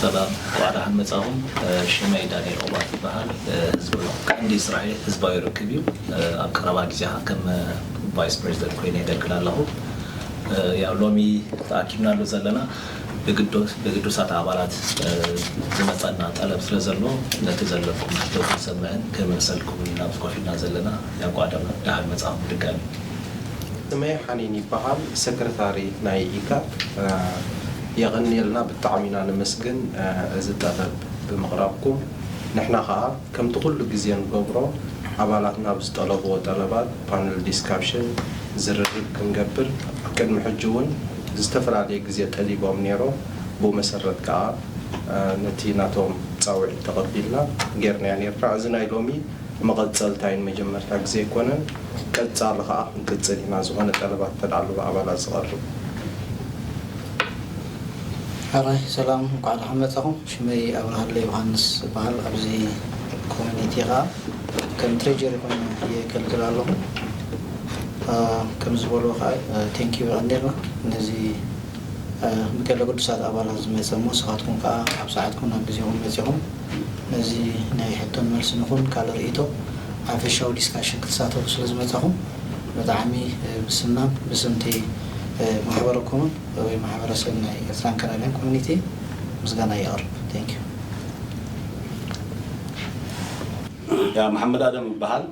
ሰላም፣ እንኳዕ ደሓን መጻኹም። ሽመይ ዳንኤል ኦባት ይበሃል። ህዝቢ ቀንዲ ስራሐይ ህዝባዊ ርክብ እዩ። ኣብ ቀረባ ግዜ ከም ቫይስ ፕሬዚደንት ኮይነ የገልግል ኣለኹ። ያው ሎሚ ተኣኪብናሉ ዘለና ብግዱሳት ኣባላት ዝመጸና ጠለብ ስለ ዘሎ፣ ነቲ ዘለኩም ሕቶ ክንሰምዕን ክምልሰልኩምን ኢና ኣብዚ ኮፍ ኢልና ዘለና። ያው እንኳዕ ደሓን መጻኹም ድጋሚ። ስመይ ሓኒን ይበሃል፣ ሰክረታሪ ናይ ኢካክ። የቐንየልና፣ ብጣዕሚ ኢና ነመስግን እዚ ጠለብ ብምቕራብኩም። ንሕና ኸኣ ከምቲ ኩሉ ግዜ ንገብሮ ኣባላትና ብዝጠለብዎ ጠለባት ፓነል ዲስካሽን ዝርርብ ክንገብር ቅድሚ ሕጂ እውን ዝተፈላለየ ግዜ ጠሊቦም ነይሮም። ብኡ መሰረት ከኣ ነቲ ናቶም ጻውዒት ተቐቢልና ጌርናዮ ነይርና። እዚ ናይ ሎሚ መቐጸልታ እዩ፣ ንመጀመርታ ግዜ ኣይኮነን። ቀጻሊ ከኣ ክንቅጽል ኢና፣ ዝኾነ ጠለባት እንተ ኣሎ ብኣባላት ዝቐርብ። ሕራይ ሰላም፣ እንኳዕ ደሓን መጻኹም። ሽመይ ኣብርሃለ ዮሃንስ እበሃል። ኣብዚ ኮሚኒቲ ከኣ ከም ትሬጀሪ ኮይነ የገልግል ኣለኹ። ከም ዝበልዎ ከኣ ቴንኪዩ የቐንየልና ነዚ ብገለ ግዱሳት ኣባላት ዝመጸ እሞ ንስኻትኩም ከኣ ኣብ ሰዓትኩም ኣብ ግዜኹም መጺኹም ነዚ ናይ ሕቶን መልስን ይኹን ካልእ ርእይቶ ሓፈሻዊ ዲስካሽን ክትሳተፉ ስለ ዝመጻኹም ብጣዕሚ ብስምናን ብስምቲ ማሕበረኩምን ወይ ማሕበረሰብ ናይ ኤርትራን ካናዳን ኮሚኒቲ ምስጋና የቕርብ። Thank you። ያ መሓመድ ኣደም ይበሃል።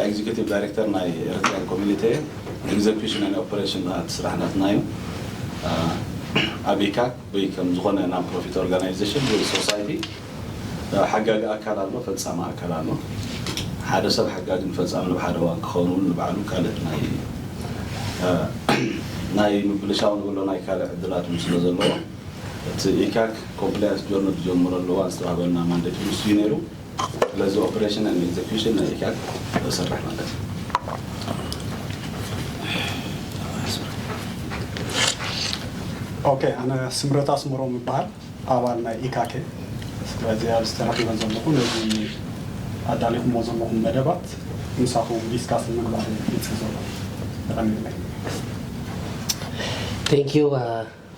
ኤግዚኪቲቭ ዳይሬክተር ናይ ኤርትራን ኮሚኒቲ ኤግዘኪሽን ን ኦፐሬሽን ናት ስራሕ ናትና እዩ። ኣብ ኢካክ ወይ ከም ዝኾነ ናን ፕሮፊት ኦርጋናይዜሽን ወይ ሶሳይቲ ሓጋጊ ኣካል ኣሎ፣ ፈጻሚ ኣካል ኣሎ። ሓደ ሰብ ሓጋጊን ፈጻምን ኣብ ሓደ እዋን ክኸውን እውን ንባዕሉ ካልእ ናይ ናይ ምብልሻው ንብሎ ናይ ካልእ ዕድላት እውን ስለ ዘለዎ እቲ ኢካክ ኮምፕላያንስ ጆርኒ ዝጀምረሉ እዋን ዝተዋህበና ማንዴት ንሱ እዩ ነይሩ። ስለዚ ኦፕሬሽን ን ኤግዘኪሽን ናይ ኢካክ እሰርሕ ማለት እዩ። ኦኬ፣ ኣነ ስምረት ኣስመሮም ይበሃል፣ ኣባል ናይ ኢካክ እየ። ስለዚ ኣብዚ ተረኺበ ዘለኹ ነዚ ኣዳሊኹምዎ ዘለኹም መደባት ምሳኹም ዲስካስ ንምግባር እየ መፂእ ዘለኹ። የቐንየለይ። Thank you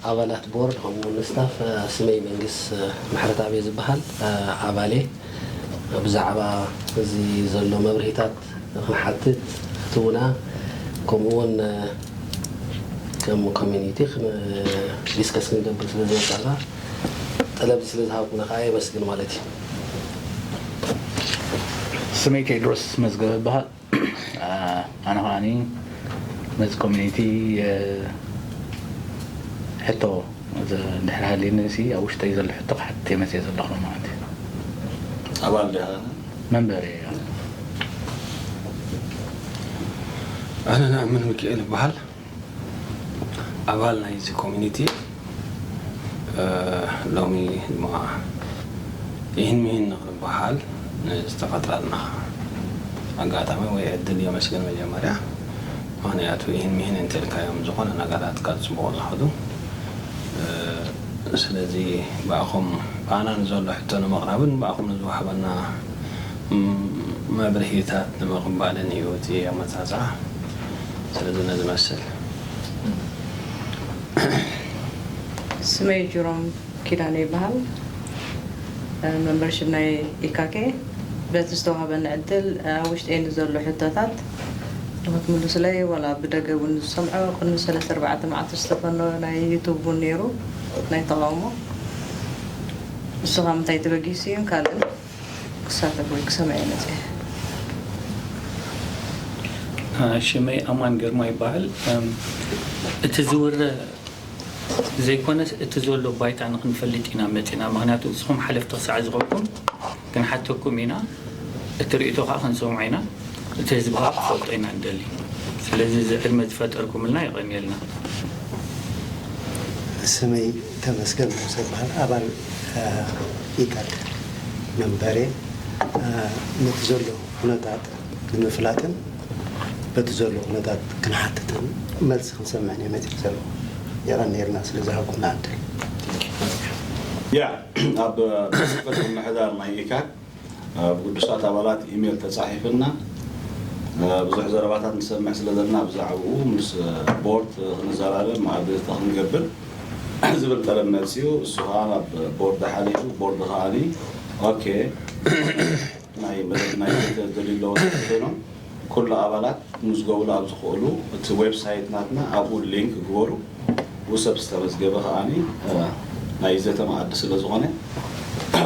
ኣባላት ቦርድ ከምኡ እውን ስታፍ። ስመይ መንግስ ምሕረትኣብ እየ ዝበሃል። ኣባል እየ። ብዛዕባ እዚ ዘሎ መብርሂታት ክንሓትት ክትህቡና ከምኡ እውን ከም ኮሚኒቲ ዲስከስ ክንገብር ስለ ዝመፃና ጠለብ ስለ ዝሃብኩምና ከዓ የመስግን ማለት እዩ። ስመይ ቴድሮስ መዝገበ ይበሃል። ኣነ ከዓኒ ነዚ ኮሚኒቲ ሕቶ እንድሕር ሃልዩኒ ሲ ኣብ ውሽጠይ ዘሎ ሕቶ ክሓትት እየ መፅየ ዘለኹ ማለት እዩ። ኣባል ዲኻ? መንበር እየ። ኣነ ንኣምን ሚካኤል ይበሃል። ኣባል ናይዚ ኮሚኒቲ። ሎሚ ድማ ይህን ምሂን ንኽንበሃል ንዝተፈጥረልና ኣጋጣሚ ወይ ዕድል የመስግን መጀመርያ። ምኽንያቱ ይህን ምሂን እንተልካዮም ዝኾነ ነገራት ካብ ፅቡቕ ዝኸዱ። ስለዚ ብኣኹም ብኣና ንዘሎ ሕቶ ንምቕራብን ብኣኹም ንዝወሃበና መብርሂታት ንምቕባልን እዩ እቲ ኣመፃፅኣ። ስለዚ ነዚ መስል። ስመይ ጅሮም ኪዳነ ይበሃል። መምበርሽፕ ናይ ኢካኬ በቲ ዝተዋህበኒ ዕድል ኣብ ውሽጠይ ንዘሎ ሕቶታት ንክትምልሱለይ ዋላ ብደገ እውን ዝሰምዖ ቅድሚ ሰለስተ ኣርባዕተ መዓልቲ ዝተፈኖ ናይ ዩቱብ እውን ነይሩ ናይ ተቃውሞ። ንሱ ካብ ምንታይ ተበጊሱ እዩ ካልእን ክሳተፍ ወይ ክሰምዕ እየ መፅየ። ሽመይ ኣማን ግርማ ይበሃል። እቲ ዝውረ ዘይኮነስ እቲ ዘሎ ባይታ ንክንፈልጥ ኢና መፂና። ምክንያቱ ንስኹም ሓለፍቲ ክሳዕ ዝኾንኩም ክንሓተኩም ኢና፣ እቲ ርእይቶ ከዓ ክንሰምዖ ኢና፣ እቲ ህዝቢ ከዓ ክፈልጦ ኢና ንደሊ። ስለዚ እዚ ዕድመ ዝፈጠርኩምልና የቐንየልና። ስመይ ተመስገን ሙሰ ይበሃል፣ ኣባል ኢጋድ መንበሬ። ነቲ ዘሎ ኩነታት ንምፍላጥን በቲ ዘሎ ኩነታት ክንሓትትን መልሲ ክንሰምዕን እየ መፂእ ዘለኹ። የቐንየልና ስለ ዝሃብኩምና ዕድል። ያ ኣብ ጽሕፈት ምምሕዳር ናይ ኢካድ ኣብ ግዱሳት ኣባላት ኢሜል ተጻሒፍና ብዙሕ ዘረባታት ንሰምዕ ስለ ዘለና ብዛዕባኡ ምስ ቦርድ ክንዘራረብ መኣበልቲ ክንገብር ዝብል ጠለብ መፅኡ። እሱ ከዓ ናብ ቦርድ ሓሊፉ፣ ቦርድ ከዓ ኦኬ ናይ መደብ ናይ ዘተ ዝደልዩ ኣለዉ ኮይኖም ኩሉ ኣባላት ምዝገቡሉ ኣብ ዝኽእሉ እቲ ዌብሳይት ናትና ኣብኡ ሊንክ ግበሩ። ብኡ ሰብ ዝተመዝገበ ከዓኒ ናይ ዘተ መኣዲ ስለ ዝኾነ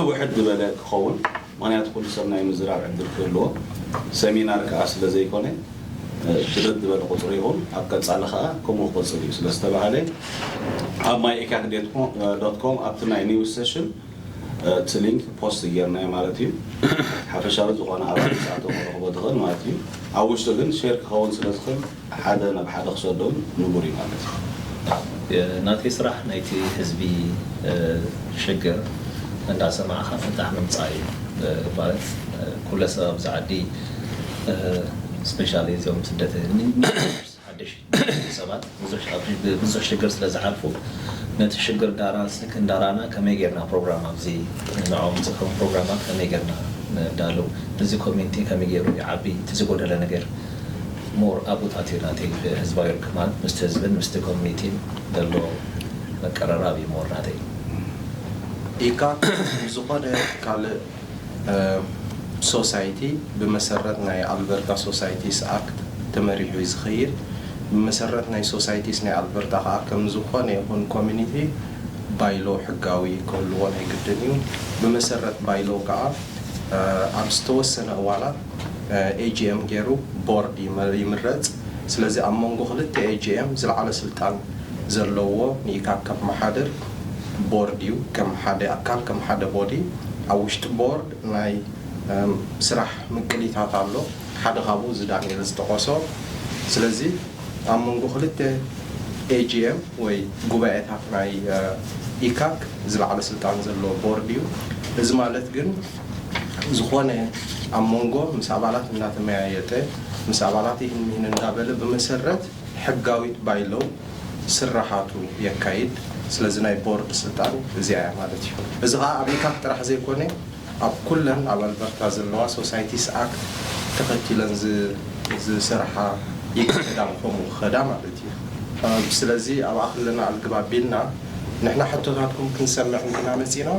ውሕድ ዝበለ ክኸውን፣ ምኽንያቱ ኩሉ ሰብ ናይ ምዝራብ ዕድል ክህልዎ፣ ሰሚናር ከዓ ስለ ዘይኮነ ድርት ዝበለ ቁፅሪ ይኹን ኣብ ቀፃሊ ከዓ ከምኡ ክቕፅል እዩ ስለ ዝተባሃለ ኣብ ማይ ኢካክ ዶት ኮም ኣብቲ ናይ ኒውስ ሴሽን እቲ ሊንክ ፖስት ጌርናዮ ማለት እዩ። ሓፈሻዊ ዝኾነ ኣባል ዝኣተው ክረኽቦ ትኽእል ማለት እዩ። ኣብ ውሽጡ ግን ሼር ክኸውን ስለ ዝኽእል ሓደ ናብ ሓደ ክሰዶም ንቡር እዩ ማለት እዩ። ናተይ ስራሕ ናይቲ ህዝቢ ሽግር እንዳሰማዕካ ፍታሕ ምምፃእ እዩ። ማለት ኩለ ሰብ ኣብዚ ዓዲ ስፔሻሊ እዚኦም ስደት ሓደሽ ሰባት ብዙሕ ሽግር ስለ ዝሓልፉ ነቲ ሽግር ዳራ ስክን ዳራና ከመይ ጌርና ፕሮግራም ኣብዚ ንዕኦም ዝኸውን ፕሮግራማት ከመይ ጌርና ንዳለው እዚ ኮሚኒቲ ከመይ ገይሩ ይዓቢ እቲ ዝጎደለ ነገር ሞር ኣብኡ ኣትዩ ናተይ ህዝባዊ ርክብ ማለት ምስቲ ህዝብን ምስቲ ኮሚኒቲን ዘሎ መቀረራብ እዩ ሞር ናተይ። ኢካ ዝኾነ ካልእ ሶሳይቲ ብመሰረት ናይ ኣልበርታ ሶሳይቲስ ኣክት ተመሪሑ እዩ ዝኸይድ። ብመሰረት ናይ ሶሳይቲስ ናይ ኣልበርታ ከዓ ከም ዝኾነ ይኹን ኮሚኒቲ ባይሎ ሕጋዊ ክህልዎ ናይ ግድን እዩ። ብመሰረት ባይሎ ከዓ ኣብ ዝተወሰነ እዋናት ኤጂኤም ገይሩ ቦርድ ይምረፅ። ስለዚ ኣብ መንጎ ክልተ ኤጂኤም ዝለዓለ ስልጣን ዘለዎ ንኢካክ ከመሓድር ቦርድ እዩ። ከም ሓደ ኣካል ከም ሓደ ቦዲ ኣብ ውሽጢ ቦርድ ናይ ስራሕ ምቅሊታት ኣሎ። ሓደ ካብኡ እዚ ዳንኤል ዝጠቐሶ። ስለዚ ኣብ መንጎ ክልተ ኤጂኤም ወይ ጉባኤታት ናይ ኢካክ ዝለዓለ ስልጣን ዘለዎ ቦርድ እዩ። እዚ ማለት ግን ዝኾነ ኣብ መንጎ ምስ ኣባላት እናተመያየጠ ምስ ኣባላት ይህን ምሂን እንዳበለ ብመሰረት ሕጋዊት ባይሎው ስራሓቱ የካይድ። ስለዚ ናይ ቦርድ ስልጣን እዚኣ እያ ማለት እዩ። እዚ ከዓ ኣብ ኢካክ ጥራሕ ዘይኮነ ኣብ ኩለን ኣብ ኣልበርታ ዘለዋ ሶሳይቲስ ኣክት ተኸቲለን ዝሰርሓ ይክዳ ከምኡ ክኸዳ ማለት እዩ። ስለዚ ኣብኣ ከለና ኣልግባብ ቢልና ንሕና ሕቶታትኩም ክንሰምዕ እንትና መፂና።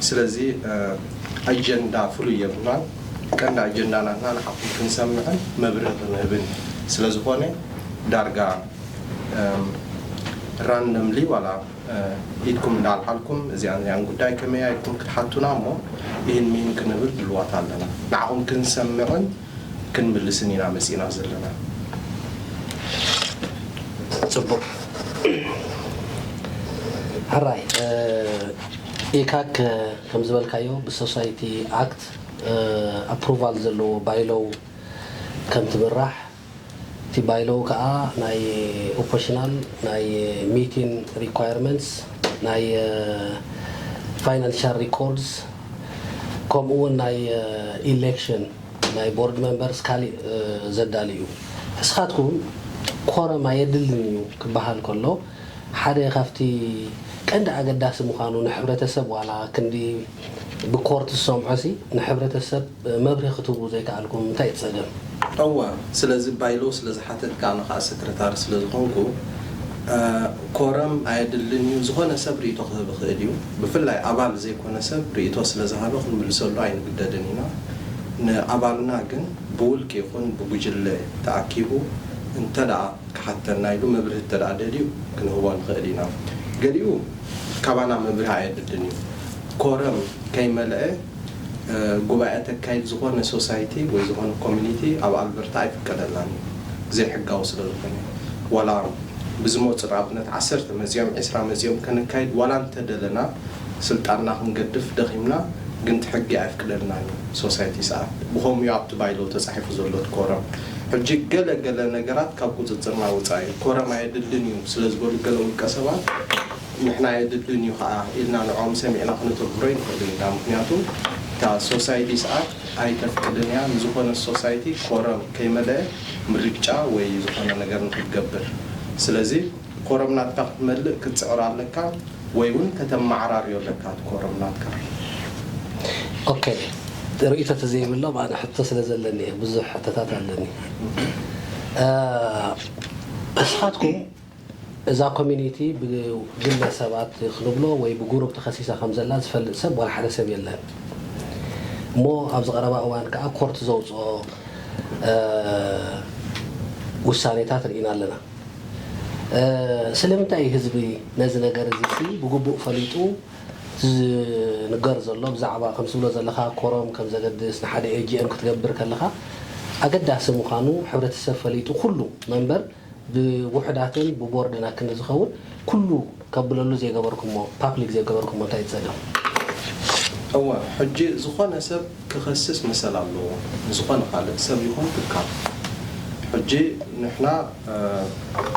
ስለዚ ኣጀንዳ ፍሉይ የብልናን። ቀንዲ ኣጀንዳ ናትና ንዓኹም ክንሰምዕን መብርሂ ክንህብን ስለ ዝኾነ ዳርጋ ራንደምሊ ዋላ ኢድኩም እንዳልዓልኩም እዚኣን እዚኣን ጉዳይ ከመይ ኢልኩም ክትሓቱና እሞ ይህን ሚህን ክንብል ድልዋት ኣለና። ንዓኹም ክንሰምዕን ክንምልስን ኢና መፂና ዘለና። ፅቡቅ ሕራይ ኢካክ ከም ዝበልካዮ ብሶሳይቲ ኣክት ኣፕሩቫል ዘለዎ ባይሎው ከም ትምራሕ እቲ ባይሎው ከዓ ናይ ኦፕሬሽናል ናይ ሚቲን ሪኳየርመንትስ ናይ ፋይናንሻል ሪኮርድስ ከምኡ እውን ናይ ኢሌክሽን ናይ ቦርድ ሜምበርስ ካሊእ ዘዳሊ እዩ። እስኻትኩም ኮረም ኣየድልን እዩ ክበሃል ከሎ ሓደ ካብቲ ቀንዲ ኣገዳሲ ምዃኑ ንሕብረተሰብ ዋላ ክንዲ ብኮርት ዝሰምዖ ሲ ንሕብረተሰብ መብርሂ ክትህቡ ዘይከኣልኩም እንታይ እቲ ፀገም? እወ ስለዚ ባይሎ ስለ ዝሓተትካ ኣነ ከዓ ሰክረታሪ ስለ ዝኾንኩ ኮረም ኣየድልን እዩ። ዝኾነ ሰብ ርእይቶ ክህብ ይኽእል እዩ። ብፍላይ ኣባል ዘይኮነ ሰብ ርእይቶ ስለ ዝሃበ ክንምልሰሉ ኣይንግደድን ኢና። ንኣባልና ግን ብውልቂ ይኹን ብጉጅለ ተኣኪቡ እንተ ደኣ ክሓተና ኢሉ መብርሂ እንተ ደኣ ደልዩ ክንህቦ ንኽእል ኢና። ገሊኡ ካባና መብርሂ ኣየድልን እዩ። ኮረም ከይመልአ ጉባኤ ተካይድ ዝኾነ ሶሳይቲ ወይ ዝኾነ ኮሚኒቲ ኣብ ኣልበርታ ኣይፍቀደልናን እዩ። ዘይሕጋዊ ስለ ዝኾነ ዋላ ብዝመፁ ንኣብነት ዓሰርተ መፂኦም ዒስራ መፂኦም ከነካይድ ዋላ እንተደለና ስልጣንና ክንገድፍ ደኺምና ግን እቲ ሕጊ ኣይፍቅደልናን እዩ። ሶሳይቲ ሰኣት ብኸምኡ ኣብቲ ባይሎ ተፃሒፉ ዘሎ እቲ ኮረም ሕጂ ገለ ገለ ነገራት ካብ ቁፅፅርና ወፃኢ እዩ። ኮረም ኣየድልን እዩ ስለ ዝበሉ ገለ ውልቀ ሰባት ንሕና የድልን እዩ ከዓ ኢልና ንዕኦም ሰሚዕና ክነተግብሮ ይንኽእል ኢና። ምክንያቱ እታ ሶሳይቲ ሰኣት ኣይተፍቅድን እያ። ንዝኾነ ሶሳይቲ ኮረም ከይመለአ ምርጫ ወይ ዝኾነ ነገር ንክትገብር ስለዚ ኮረም ናትካ ክትመልእ ክትፅዕር ኣለካ ወይ እውን ከተመዓራርዮ ኣለካ እቲ ኮረም ናትካ። ኦኬ ርእይቶ ተዘይብሎም ኣነ ሕቶ ስለ ዘለኒ እየ ብዙሕ ሕቶታት ኣለኒ። እስኻትኩም እዛ ኮሚኒቲ ብግለሰባት ክንብሎ ወይ ብጉሩብ ተኸሲሳ ከም ዘላ ዝፈልጥ ሰብ ዋላ ሓደ ሰብ የለን። እሞ ኣብዚ ቀረባ እዋን ከዓ ኮርት ዘውፅኦ ውሳኔታት ርኢና ኣለና። ስለምንታይ ህዝቢ ነዚ ነገር እዚ ብግቡእ ፈሊጡ ዝንገር ዘሎ ብዛዕባ ከም ዝብሎ ዘለኻ ኮረም ከም ዘገድስ ንሓደ ኤጂኤም ክትገብር ከለኻ ኣገዳሲ ምዃኑ ሕብረተሰብ ፈሊጡ ኩሉ መንበር ብውሕዳትን ብቦርድን ኣክንዲ ዝኸውን ኩሉ ከብለሉ ዘይገበርኩሞ ፓብሊክ ዘይገበርኩሞ እንታይ ይፀገም? እወ ሕጂ ዝኾነ ሰብ ክኸስስ መሰል ኣለዎ ዝኾነ ካልእ ሰብ ይኹን ትካል። ሕጂ ንሕና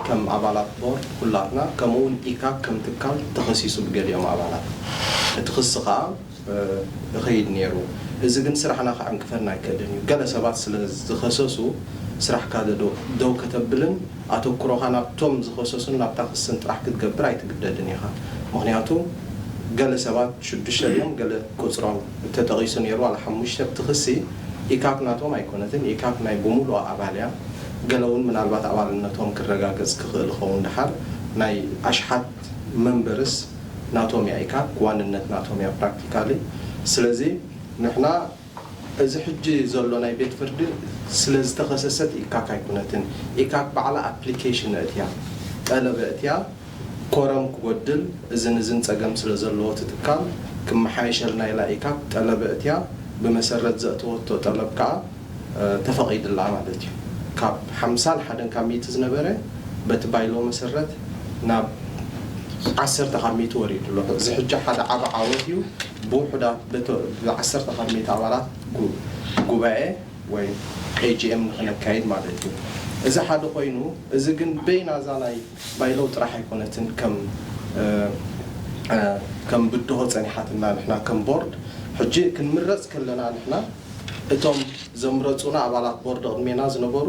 ከም ኣባላት ቦርድ ኩላትና ከምኡ እውን ኢካክ ከም ትካል ተኸሲሱ ብገሊኦም ኣባላት እቲ ክሲ ከዓ ይኸይድ ነይሩ። እዚ ግን ስራሕና ከዐንቅፈና ኣይክእልን እዩ። ገለ ሰባት ስለ ዝኸሰሱ ስራሕካ ደው ከተብልን ኣተኩሮኻ ናብቶም ዝኸሰሱን ናብታ ክስን ጥራሕ ክትገብር ኣይትግደድን ኢኻ። ምኽንያቱ ገለ ሰባት ሽዱሽተ ድዮም ገለ ቁፅሮም ተጠቒሱ ነይሩ ዋላ ሓሙሽተ ኣብቲ ክሲ ኢካክ ናቶም ኣይኮነትን። ኢካክ ናይ ብሙሉኣ ኣባል እያ። ገለ እውን ምናልባት ኣባልነቶም ክረጋገፅ ክኽእል ይኸውን ድሓር ናይ ኣሽሓት መንበርስ ናቶም እያ ኢካክ ዋንነት ናቶም እያ practically። ስለዚ ንሕና እዚ ሕጂ ዘሎ ናይ ቤት ፍርዲ ስለ ዝተኸሰሰት ኢካክ ኣይኮነትን። ኢካክ ባዕላ ኣፕሊኬሽን እትያ ጠለበ እትያ ኮረም ክጎድል እዝን እዝን ፀገም ስለ ዘለዎ እቲ ትካል ክመሓየሸልና ኢላ ኢካክ ጠለበ እትያ ብመሰረት ዘእተወቶ ጠለብ ከዓ ተፈቒድላ ማለት እዩ። ካብ ሓምሳን ሓደን ካብ ሚእቲ ዝነበረ በቲ ባይሎ መሰረት ናብ ዓሰርተ ካብ ሚእቲ ወሪዱ ኣሎ። እዚ ሕጂ ሓደ ዓቢ ዓወት እዩ። ብውሑዳት ብዓሰርተ ካብ ሚእቲ ኣባላት ጉባኤ ወይ ኤጂኤም ንክነካይድ ማለት እዩ። እዚ ሓደ ኮይኑ፣ እዚ ግን በይና እዛ ናይ ባይለው ጥራሕ ኣይኮነትን ከም ከም ብድሆ ፀኒሓትና ንሕና ከም ቦርድ ሕጂ ክንምረፅ ከለና ንሕና እቶም ዘምረፁና ኣባላት ቦርድ ቅድሜና ዝነበሩ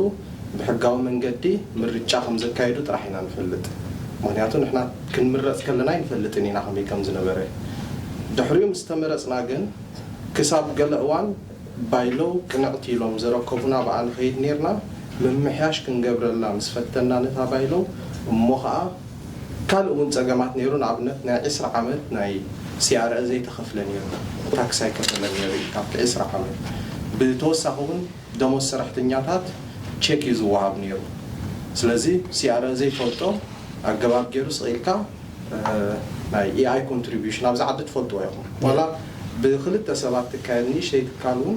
ብሕጋዊ መንገዲ ምርጫ ከም ዘካየዱ ጥራሕ ኢና ንፈልጥ። ምክንያቱ ንሕና ክንምረፅ ከለና ኣይንፈልጥን ኢና ከመይ ከም ዝነበረ። ድሕሪኡ ምስ ተመረፅና ግን ክሳብ ገለ እዋን ባይለው ቅንዕቲ ኢሎም ዘረከቡና ብኣ ንኸይድ ነይርና። ምምሕያሽ ክንገብረላ ምስ ፈተና ነታ ባይለው እሞ ከዓ ካልእ እውን ፀገማት ነይሩ። ንኣብነት ናይ ዕስራ ዓመት ናይ ሲኣርኤ ዘይተኸፍለ ነይሩ። ታክስ ኣይከፈለን ነይሩ እዩ ካብቲ ዕስራ ዓመት። ብተወሳኺ እውን ደሞዝ ሰራሕተኛታት ቸክ እዩ ዝወሃብ ነይሩ። ስለዚ ሲኣርኤ ዘይፈልጦ ኣገባብ ገይሩ ስቕ ኢልካ ናይ ኤኣይ ኮንትሪቢሽን ኣብዚ ዓዲ ትፈልጥዎ ኢኹም። ዋላ ብክልተ ሰባት ትካየድ ንእሽተይ ትካል እውን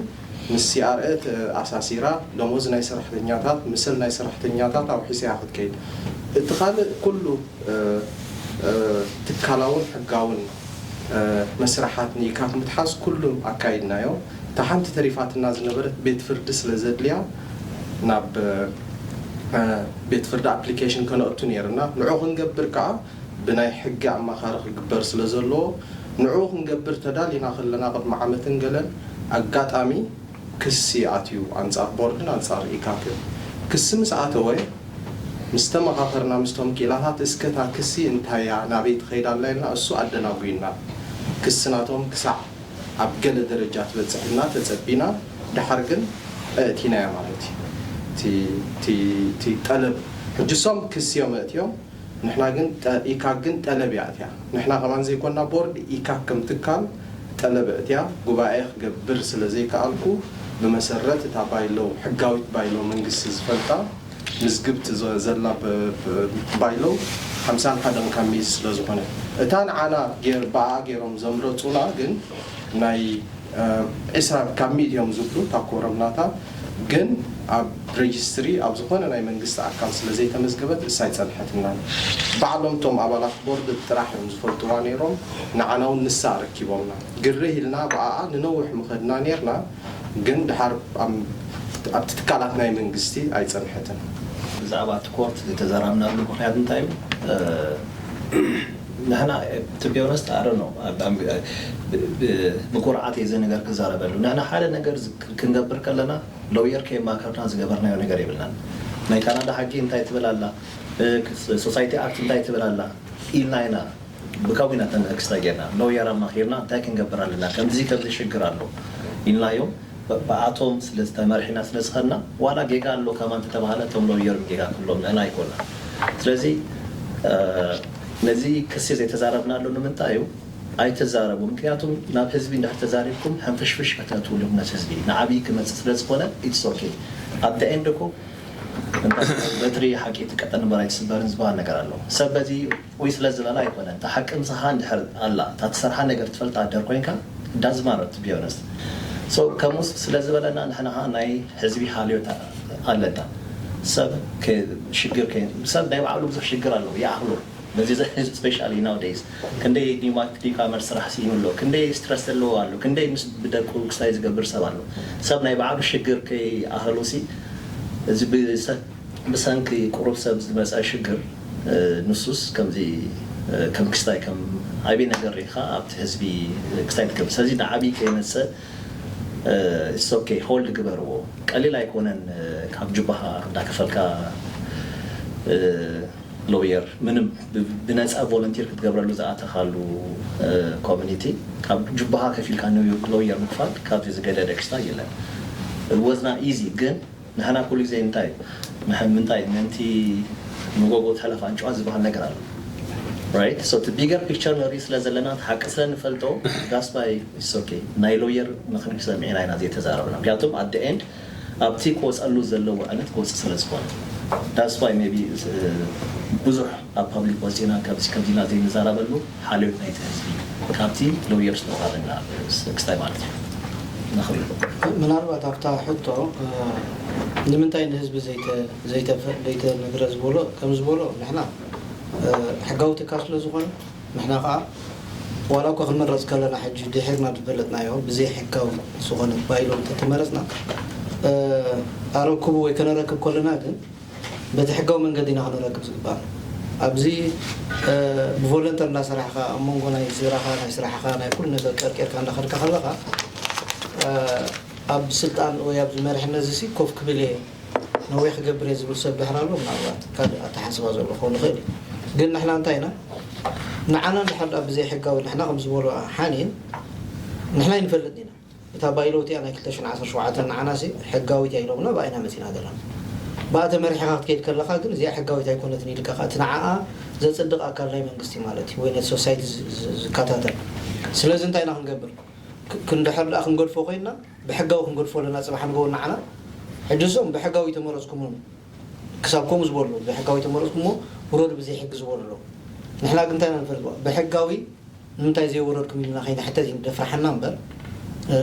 ምስ ሲኣርኤ ተኣሳሲራ ደሞዝ ናይ ሰራሕተኛታት፣ ምስል ናይ ሰራሕተኛታት ኣውሒሳ እያ ክትከይድ። እቲ ካልእ ኩሉ ትካላውን ሕጋውን መስርሓት ንኢካክ ምትሓዝ ኩሉ ኣካይድናዮ። እታ ሓንቲ ተሪፋትና ዝነበረት ቤት ፍርዲ ስለ ዘድልያ ናብ ቤት ፍርዲ ኣፕሊኬሽን ከነእቱ ነይርና። ንዑ ክንገብር ከዓ ብናይ ሕጊ ኣማኻሪ ክግበር ስለ ዘለዎ ንዑ ክንገብር ተዳሊና ከለና ቅድሚ ዓመትን ገለን ኣጋጣሚ ክሲ ኣትዩ ኣንጻር ቦርድን ኣንጻር ኢካክን። ክሲ ምስ ኣተወ ምስ ተመኻኸርና ምስቶም ክኢላታት እስከ እታ ክሲ እንታይ እያ ናበይ ትኸይድ ኣላ ኢልና እሱ ኣደናጉዩና። ክሲ ናቶም ክሳዕ ኣብ ገለ ደረጃ ትበጽሕ ኢልና ተጸቢና ድሓር ግን ኣእቲናያ ማለት እዩ። እቲ ጠለብ ሕጂ እሶም ክሲ እዮም ኣእትዮም ንሕና ግን ኢካክ ግን ጠለብ እያ ኣትያ። ንሕና ከማን ዘይኮና ቦርድ ኢካክ ከም ትካል ጠለብ ኣእትያ ጉባኤ ክገብር ስለ ዘይከኣልኩ ብመሰረት እታ ባይሎ ሕጋዊት ባይሎ መንግስቲ ዝፈልጣ ምዝግብቲ ዘላ ባይሎ ሓምሳን ሓደን ካብ ሚእቲ ስለ ዝኾነ እታ ንዓና ብኣ ገይሮም ዘምረፁና ግን ናይ ዒስራ ካብ ሚእቲ እዮም ዝብሉ እታ ኮረም ናታ ግን ኣብ ሬጅስትሪ ኣብ ዝኾነ ናይ መንግስቲ ኣካል ስለ ዘይተመዝገበት እሳ ኣይፀንሐትናን። ባዕሎም እቶም ኣባላት ቦርድ ጥራሕ እዮም ዝፈልጥዋ ነይሮም። ንዓና እውን ንሳ ኣረኪቦምና። ግርህ ኢልና ብኣኣ ንነውሕ ምኸድና ነይርና ግን ድሓር ኣብቲ ትካላት ናይ መንግስቲ ኣይፀንሐትን። ብዛዕባ እቲ ኮርት ዝተዘራረብናሉ ምኽንያት እንታይ እዩ? ንሕና to be honest I don't know ብኩርዓት እየ እዚ ነገር ክዛረበሉ። ንሕና ሓደ ነገር ክንገብር ከለና ሎየር ከየማከርና ዝገበርናዮ ነገር የብልናን። ናይ ካናዳ ሕጊ እንታይ ትብል ኣላ፣ ሶሳይቲ ኣክት እንታይ ትብል ኣላ ኢልና ኢና ብካዊና ተንክስታ ጌርና ሎየር ኣማኺርና እንታይ ክንገብር ኣለና ከምዚ ከምዚ ሽግር ኣሎ ኢልናዮም። ብኣቶም ስለ ዝተመርሒና ስለ ዝኸድና ዋላ ጌጋ ኣሎ ከማን ተተባሃለ እቶም ሎየር ጌጋ ክህሎም ንሕና ኣይኮና። ስለዚ ነዚ ክሲ ዘይተዛረብናሉ ንምንታይ እዩ? ኣይተዛረቡ። ምክንያቱም ናብ ህዝቢ እንዳተዛሪብኩም ሕንፍሽፍሽ ከተእትውሉ ነቲ ህዝቢ ንዓብዪ ክመፅእ ስለ ዝኾነ it's okay። ኣብ the end እኮ በትሪ ሓቂ ትቀጠን እምበር ኣይትስበርን ዝበሃል ነገር ኣሎ። ሰብ በዚ ወይ ስለ ዝበላ ኣይኮነን። እታ ሓቂ ምሳኻ እንድሕር ኣላ፣ እታ ትሰርሓ ነገር ትፈልጣ እንድሕር ኮይንካ ዳዝማረት ቢዮነስ ከምኡ ስለ ዝበለና ንሕና ናይ ህዝቢ ሃልዮት ኣለና። ሰብ ሽግር ሰብ ናይ ባዕሉ ብዙሕ ሽግር ኣለዎ ይኣኽሎ። በዚ ስፔሻሊ ናውዴይስ ክንደይ ኒውማቲክ ዲካመር ስራሕ ስኢኑ ኣሎ፣ ክንደይ ስትረስ ዘለዎ ኣሎ፣ ክንደይ ምስ ብደቁ ክስታይ ዝገብር ሰብ ኣሎ። ሰብ ናይ ባዕሉ ሽግር ከይኣኸሉ ሲ እዚ ብሰንኪ ቁሩብ ሰብ ዝመፀ ሽግር ንሱስ ከምዚ ከም ክስታይ ከም ዓብዪ ነገር ሪኢኻ ኣብቲ ህዝቢ ክስታይ ትገብር። ስለዚ ንዓብዪ ከይመፀ ሶኬ ሆልድ ግበርዎ። ቀሊል ኣይኮነን። ካብ ጁባኻ እንዳከፈልካ ሎየር ምንም ብነፃ ቮለንቲር ክትገብረሉ ዝኣተኻሉ ኮሚኒቲ ካብ ጁባኻ ከፊልካ ሎየር ምክፋል ካብዚ ዝገደደ ክስታይ የለን። ወዝና ኢዚ ግን ንሕና ኩሉ ግዜ እንታይ ምንታይ ምንቲ መጎጎ ተሕለፍ ኣንጭዋ ዝበሃል ነገር ኣሎ። ራይት ሶ እቲ ቢገር ፒክቸር ንርኢ ስለ ዘለና ሓቂ ስለ ንፈልጦ that's why it's okay። ናይ ሎየር ምኽሪ ሰሚዕና ኢና ዘይተዛረብና። ምክንያቱም at the end ኣብቲ ክወፀሉ ዘለዎ ዕለት ክወፅእ ስለ ዝኾነ that's why maybe ብዙሕ ኣብ ፓብሊክ ወፂና ከምዚ ከምዚ ኢና ዘይንዛረበሉ ሓልዮት ናይቲ ህዝቢ ካብቲ ሎየር ዝተዋሃበና ክስታይ ማለት እዩ። ንኽብል ምናልባት ኣብታ ሕቶ ንምንታይ ንህዝቢ ዘይተነግረ ዝበሎ ከም ዝበሎ ንሕና ሕጋዊ ትካል ስለ ዝኾነ ንሕና ከዓ ዋላ እኳ ክንመረፅ ከለና ሕጂ ድሒርና ዝፈለጥናዮ ብዘይ ሕጋዊ ዝኾነ ባይሎ እንተተመረፅና ኣረክቡ ወይ ከነረክብ ከለና ግን በቲ ሕጋዊ መንገዲ ኢና ክንረክብ ዝግባእ። ኣብዚ ብቮለንተር እናሰራሕካ ኣብ መንጎ ናይ ስድራኻ ናይ ስራሕኻ ናይ ኩሉ ነገር ቀርቂርካ እናኸድካ ከለኻ ኣብ ስልጣን ወይ ኣብዚ መሪሕነት እዚ ኮፍ ክብል እየ ነዊሕ ክገብር እየ ዝብል ሰብ ድሕር ኣሎ ምናልባት ካልእ ኣተሓስባ ዘሎ ክኸውን ይኽእል እዩ። ግን ንሕና እንታይ ኢና ንዓና እንድሕር ብዘይ ሕጋዊ ንሕና ከም ዝበሎ ሓኒን ንሕና ይንፈልጥ ኢና እታ ባይሎ እቲኣ ናይ ክልተ ሽሕን ዓሰርተ ሸውዓተን ንዓናሲ ሕጋዊት እያ ኢሎምና ብኣይና መፂና ዘለና። ብኣ ተመሪሕኻ ክትከይድ ከለኻ ግን እዚኣ ሕጋዊት ኣይኮነትን ኢልካ እቲ ንዓኣ ዘፅድቕ ኣካል ናይ መንግስቲ ማለት እዩ ወይ ነቲ ሶሳይቲ ዝከታተል። ስለዚ እንታይ ኢና ክንገብር? ክንድሕር ደኣ ክንገድፎ ኮይንና ብሕጋዊ ክንገድፎ ኣለና ፅባሕ ንገው ንዓና። ሕጂ እሶም ብሕጋዊ ተመረፅኩምም ክሳብ ከምኡ ዝበሉ ብሕጋዊ ተመረፅኩሞ ውረዱ ብዘይ ሕጊ ዝበሉ ኣለዉ። ንሕና ግን እንታይ ኢና ንፈልጥ ብሕጋዊ ንምንታይ ዘይወረድኩም ኢልና ከይንሕተት እዩ ደፍርሓና እምበር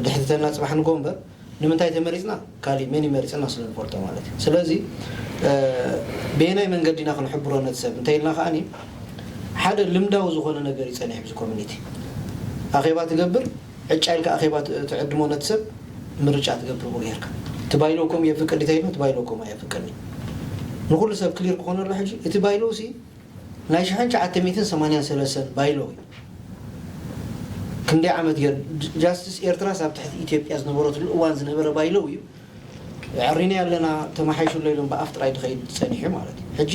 ድሕተተና ፅባሕ ንጎ እምበር ንምንታይ ተመሪፅና ካሊእ መን ይመሪፅና ስለ ንፈልጦ ማለት እዩ። ስለዚ በየናይ መንገዲ ኢና ክንሕብሮ ነቲ ሰብ እንተ ኢልና ከዓኒ ሓደ ልምዳዊ ዝኾነ ነገር እዩ ፀኒሑ ብዚ ኮሚኒቲ ኣኼባ ትገብር ዕጫ ኢልካ ኣኼባ ትዕድሞ ነቲ ሰብ ምርጫ ትገብርዎ ጌርካ እቲ ባይሎ ከምኡ የፍቅድ እንተ ኢልና እቲ ባይሎ ከምኡ ኣየፍቅድን እዩ። ንኩሉ ሰብ ክሊር ክኾነሉ ሕጂ እቲ ባይሎ ሲ ናይ ሽሕን ትሽዓተ ሚእትን ሰማንያን ሰለስተን ባይሎ እዩ። ክንደይ ዓመት ገር ጃስትስ ኤርትራስ ኣብ ትሕቲ ኢትዮጵያ ዝነበረትሉ እዋን ዝነበረ ባይሎ እዩ። ዕሪና ኣለና ተመሓይሹ ኣሎ ኢሎም ብኣፍ ጥራይ ዝኸይድ ጸኒሑ ማለት እዩ። ሕጂ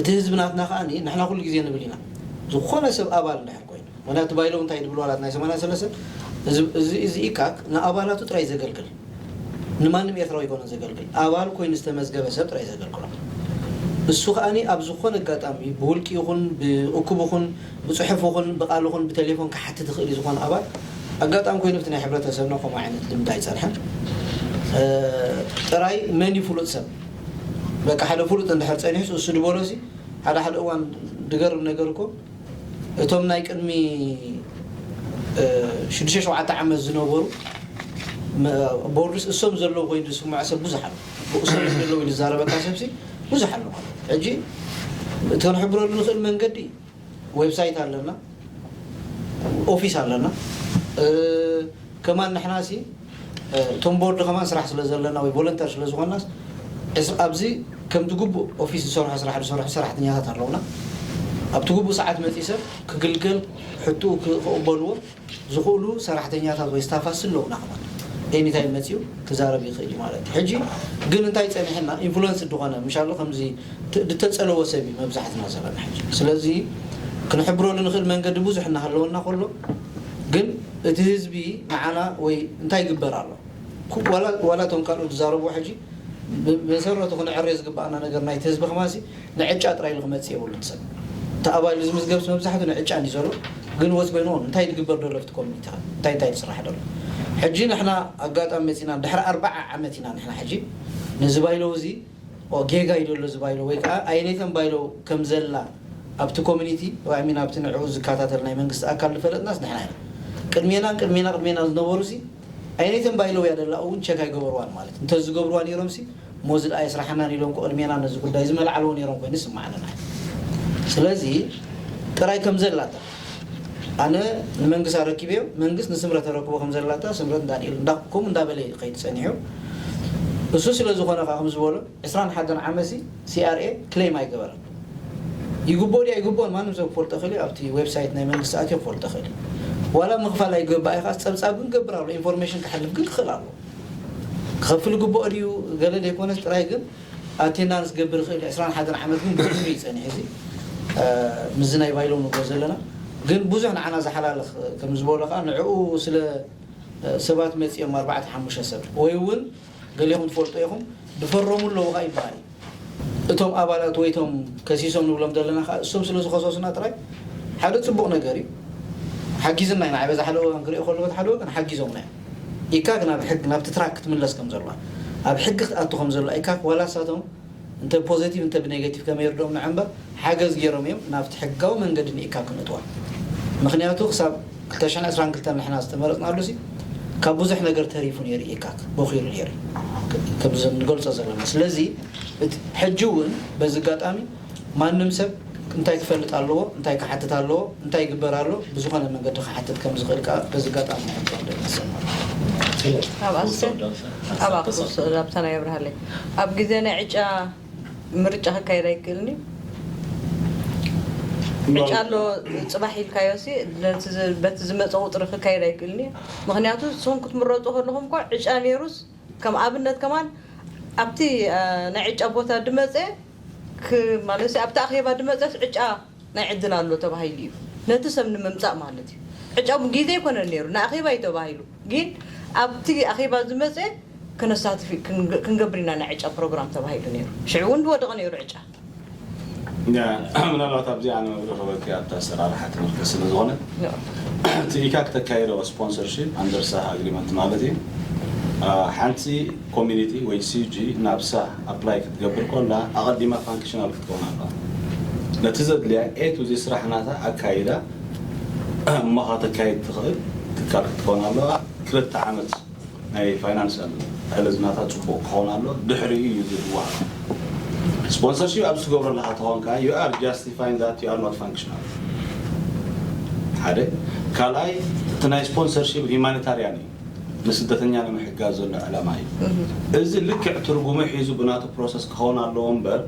እቲ ህዝቢ ናትና ከኣ ንሕና ኩሉ ግዜ ንብል ኢና ዝኾነ ሰብ ኣባል እንድሕር ኮይኑ ምክንያቱ ባይሎ እንታይ ድብል ዋላት ናይ ሰማንያ ሰለስተ እዚ ኢካክ ንኣባላቱ ጥራይ ዘገልግል ንማንም ኤርትራዊ ይኮነ ዘገልግል ኣባል ኮይኑ ዝተመዝገበ ሰብ ጥራይ ዘገልግሎ እሱ ከኣ ኣብ ዝኾነ ኣጋጣሚ ብውልቂ ይኹን ብእኩብ ይኹን ብፅሑፍ ይኹን ብቃል ይኹን ብቴሌፎን ክሓትት ይኽእል እዩ ዝኾነ ኣባል ኣጋጣሚ ኮይኑ እቲ ናይ ሕብረተሰብና ከምኡ ዓይነት ልምዲ ኣይፀንሐን ጥራይ መን እዩ ፍሉጥ ሰብ በቃ ሓደ ፍሉጥ እንድሕር ፀኒሑስ እሱ ድበሎ ሲ ሓደ ሓደ እዋን ድገርም ነገር እኮ እቶም ናይ ቅድሚ ሽዱሽተ ሸውዓተ ዓመት ዝነበሩ ቦርድስ እሶም ዘለዉ ኮይኑ ዝስምዖ ሰብ ብዙሕ ኣሎ ብእሶም ዘለዉ ኢሉ ዝዛረበካ ሰብሲ ብዙሕ ኣሎ ማለት ሕጂ እቲ ክንሕብረሉ ንኽእል መንገዲ ዌብሳይት ኣለና ኦፊስ ኣለና ከማን ንሕና ሲ እቶም ቦርድ ከማን ስራሕ ስለ ዘለና ወይ ቮለንተር ስለ ዝኾንናስ ኣብዚ ከምቲ ግቡእ ኦፊስ ዝሰርሖ ስራሕ ዝሰርሑ ሰራሕተኛታት ኣለውና ኣብቲ ግቡእ ሰዓት መፂ ሰብ ክግልገል ሕትኡ ክቕበልዎ ዝኽእሉ ሰራሕተኛታት ወይ ስታፋት ኣለውና ከማን ኤኒታይም መፂኡ ክዛረብ ይኽእል እዩ ማለት እዩ ሕጂ ግን እንታይ ፀኒሕና ኢንፍሉንስ ዝኾነ ምሻሎ ከምዚ ድተፀለወ ሰብ እዩ መብዛሕትና ዘለና ሕጂ ስለዚ ክንሕብረሉ ንኽእል መንገዲ ብዙሕ እናሃለወና ከሎ ግን እቲ ህዝቢ ንዓና ወይ እንታይ ይግበር ኣሎ ዋላ እቶም ካልኦት ዝዛረቡ ሕጂ ብመሰረቱ ክንዕርዮ ዝግባኣና ነገር ናይቲ ህዝቢ ከማሲ ንዕጫ ጥራይ ኢሉ ክመፅእ የብሉን ሰብ። እቲ ኣባል ዝምዝገብስ መብዛሕቱ ንዕጫ እንዲ ዘሎ፣ ግን ወስ ጎይኑ እንታይ ዝግበር ዘሎ ኣብቲ ኮሚኒቲ፣ እንታይ እንታይ ዝስራሕ ዘሎ? ሕጂ ንሕና ኣጋጣሚ መፂና ድሕሪ ኣርባዓ ዓመት ኢና ንሕና ሕጂ ነዚ ባይለው እዚ ኦ፣ ጌጋ እዩ ዘሎ እዚ ባይሎ ወይ ከዓ ኣየነይተን ባይሎ ከም ዘላ ኣብቲ ኮሚኒቲ ወይ ሚን ኣብቲ ንዕኡ ዝከታተል ናይ መንግስቲ ኣካል ዝፈለጥናስ ንሕና ኢና። ቅድሜናን ቅድሜና ቅድሜና ዝነበሩ ሲ ኣየነይተን ባይሎ እያ ደላ እውን ቸክ ኣይገበርዋን ማለት እንተ ዝገብርዋ ነይሮም ሲ ሞዚ ደኣ የስራሓናን ኢሎም ቅድሜና ነዚ ጉዳይ ዝመልዓልዎ ነይሮም ኮይኑ ይስማዓና። ስለዚ ጥራይ ከም ዘላታ ኣነ ንመንግስት ኣረኪበዮ መንግስት ንስምረት ተረክቦ ከም ዘላታ ስምረት እንዳንኤል እንዳ ከምኡ እንዳበለ እዩ ከይድ ፀኒሑ። እሱ ስለ ዝኾነ ከዓ ከም ዝበሎ ዕስራን ሓደን ዓመት ሲ ሲኣርኤ ክሌም ኣይገበረን። ይግብኦ ድዩ ኣይግብኦን ማንም ሰብ ክፈልጦ ክእል እዩ። ኣብቲ ዌብሳይት ናይ መንግስቲ ኣትዮ ክፈልጦ ክእል እዩ። ዋላ ምኽፋል ኣይገባእ ኢኻ ጸብጻብ ግን ገብር ኣሎ ኢንፎርሜሽን ክሓልፍ ግን ክኽእል ኣሎ። ክኸፍል ግብኦ ድዩ ገለ ዘይኮነስ ጥራይ ግን ኣቴንዳንስ ገብር ይኽእል እዩ። ዕስራን ሓደን ዓመት ግን ብዙሕ እዩ ጸኒሑ እዚ ምስዚ ናይ ባይሎም ንብሎ ዘለና ግን ብዙሕ ንዓና ዝሓላልኽ ከም ዝበሎ ከዓ ንዕኡ ስለ ሰባት መፂኦም ኣርባዕተ ሓሙሽተ ሰብ ወይ እውን ገሌኹም ትፈልጡ ኢኹም ዝፈረሙ ኣለዉ ከዓ ይበሃል እዩ። እቶም ኣባላት ወይ እቶም ከሲሶም ንብሎም ዘለና ከዓ እሶም ስለ ዝኸሰሱና ጥራይ ሓደ ፅቡቕ ነገር እዩ። ሓጊዝና ኢና በዛ ሓደ ወገን ክሪኦ ከለዎ ሓደ ወገን ሓጊዞምና እዮም። ኢካክ ናብ ሕግ ናብቲ ትራክ ክትምለስ ከም ዘለዋ ኣብ ሕጊ ክትኣቱ ከም ዘለዋ ኢካክ ዋላ ሳቶም እንተ ፖዘቲቭ እንተ ብኔጋቲቭ ከመይ ይርድኦም ንዓ እምበር ሓገዝ ገይሮም እዮም ናብቲ ሕጋዊ መንገዲ ንኢካ ክንእትዋ። ምክንያቱ ክሳብ ክልተ ሽሕን ዕስራን ክልተን ንሕና ዝተመረፅናሉ ሲ ካብ ብዙሕ ነገር ተሪፉ ነይሩ ኢካክ ቦኪሉ ነይሩ ከምዚ ንገልፆ ዘለና። ስለዚ እቲ ሕጂ እውን በዚ ኣጋጣሚ ማንም ሰብ እንታይ ክፈልጥ ኣለዎ፣ እንታይ ክሓትት ኣለዎ፣ እንታይ ይግበር ኣሎ ብዝኾነ መንገዲ ክሓትት ከም ዝኽእል ከዓ በዚ ኣጋጣሚ ንሕብሮ ንደሊ ንሰማዕ። ኣብ ኣስተ ኣብ ኣክሱስ ኣብታ ናይ ኣብርሃለይ ኣብ ግዜ ናይ ዕጫ ምርጫ ክካየድ ኣይክእልን እዩ። ዕጫ ኣሎ ፅባሕ ኢልካዮ ሲ ነቲ ዝ- በቲ ዝመፀ ቁፅሪ ክካየድ ኣይክእልን እዩ። ምክንያቱ ንስኹም ክትምረፁ ከለኹም እኳ ዕጫ ነይሩስ ከም ኣብነት ከማን ኣብቲ አ፣ ናይ ዕጫ ቦታ ድመፀ ክ- ማለት ሲ ኣብቲ ኣኼባ ድመፀስ ዕጫ ናይ ዕድል ኣሎ ተባሂሉ እዩ። ነቲ ሰብ ንምምፃእ ማለት እዩ። ዕጫ ግዜ ኣይኮነን ነይሩ ንኣኼባ እዩ ተባሂሉ። ግን ኣብቲ ኣኼባ ዝመፀ ክነሳትፍ ክንገ- ክንገብር ኢና ናይ ዕጫ ፕሮግራም ተባሂሉ ነይሩ። ሽዑ እውን ዝወደቐ ነይሩ ዕጫ። ምናልባት ኣብዚ ኣነ መብርሂ ክበኪ ኣብቲ ኣሰራርሓ ትምህርቲ ስለ ዝኾነ እቲ ኢካ ክተካየዶ ስፖንሰርሺፕ ኣንደር ሳህ ኣግሪመንት ማለት እዩ። ሓንቲ ኮሚኒቲ ወይ ሲጂ ናብ ሳህ ኣፕላይ ክትገብር ኮላ ኣቐዲማ ፋንክሽናል ክትከውን ኣለዋ። ነቲ ዘድልያ ኤ ቱ ዚ ስራሕ ናታ ኣካይዳ እሞ ከተካይድ ትኽእል ትካል ክትከውን ኣለዋ። ክልተ ዓመት ናይ ፋይናንሻል ሕልዝናታ ፅቡቕ ክኸውን ኣሎ። ድሕሪኡ እዩ ዝድዋ ስፖንሰርሺፕ ኣብ ዝገብረለካ ተኾንካ you are justifying that you are not functional። ሓደ ካልኣይ እቲ ናይ ስፖንሰርሺፕ ሂማኒታርያን እዩ። ንስደተኛ ንምሕጋዝ ዘሎ ዕላማ እዩ። እዚ ልክዕ ትርጉሙ ሒዙ ብናቱ ፕሮሰስ ክኸውን ኣለዎ እምበር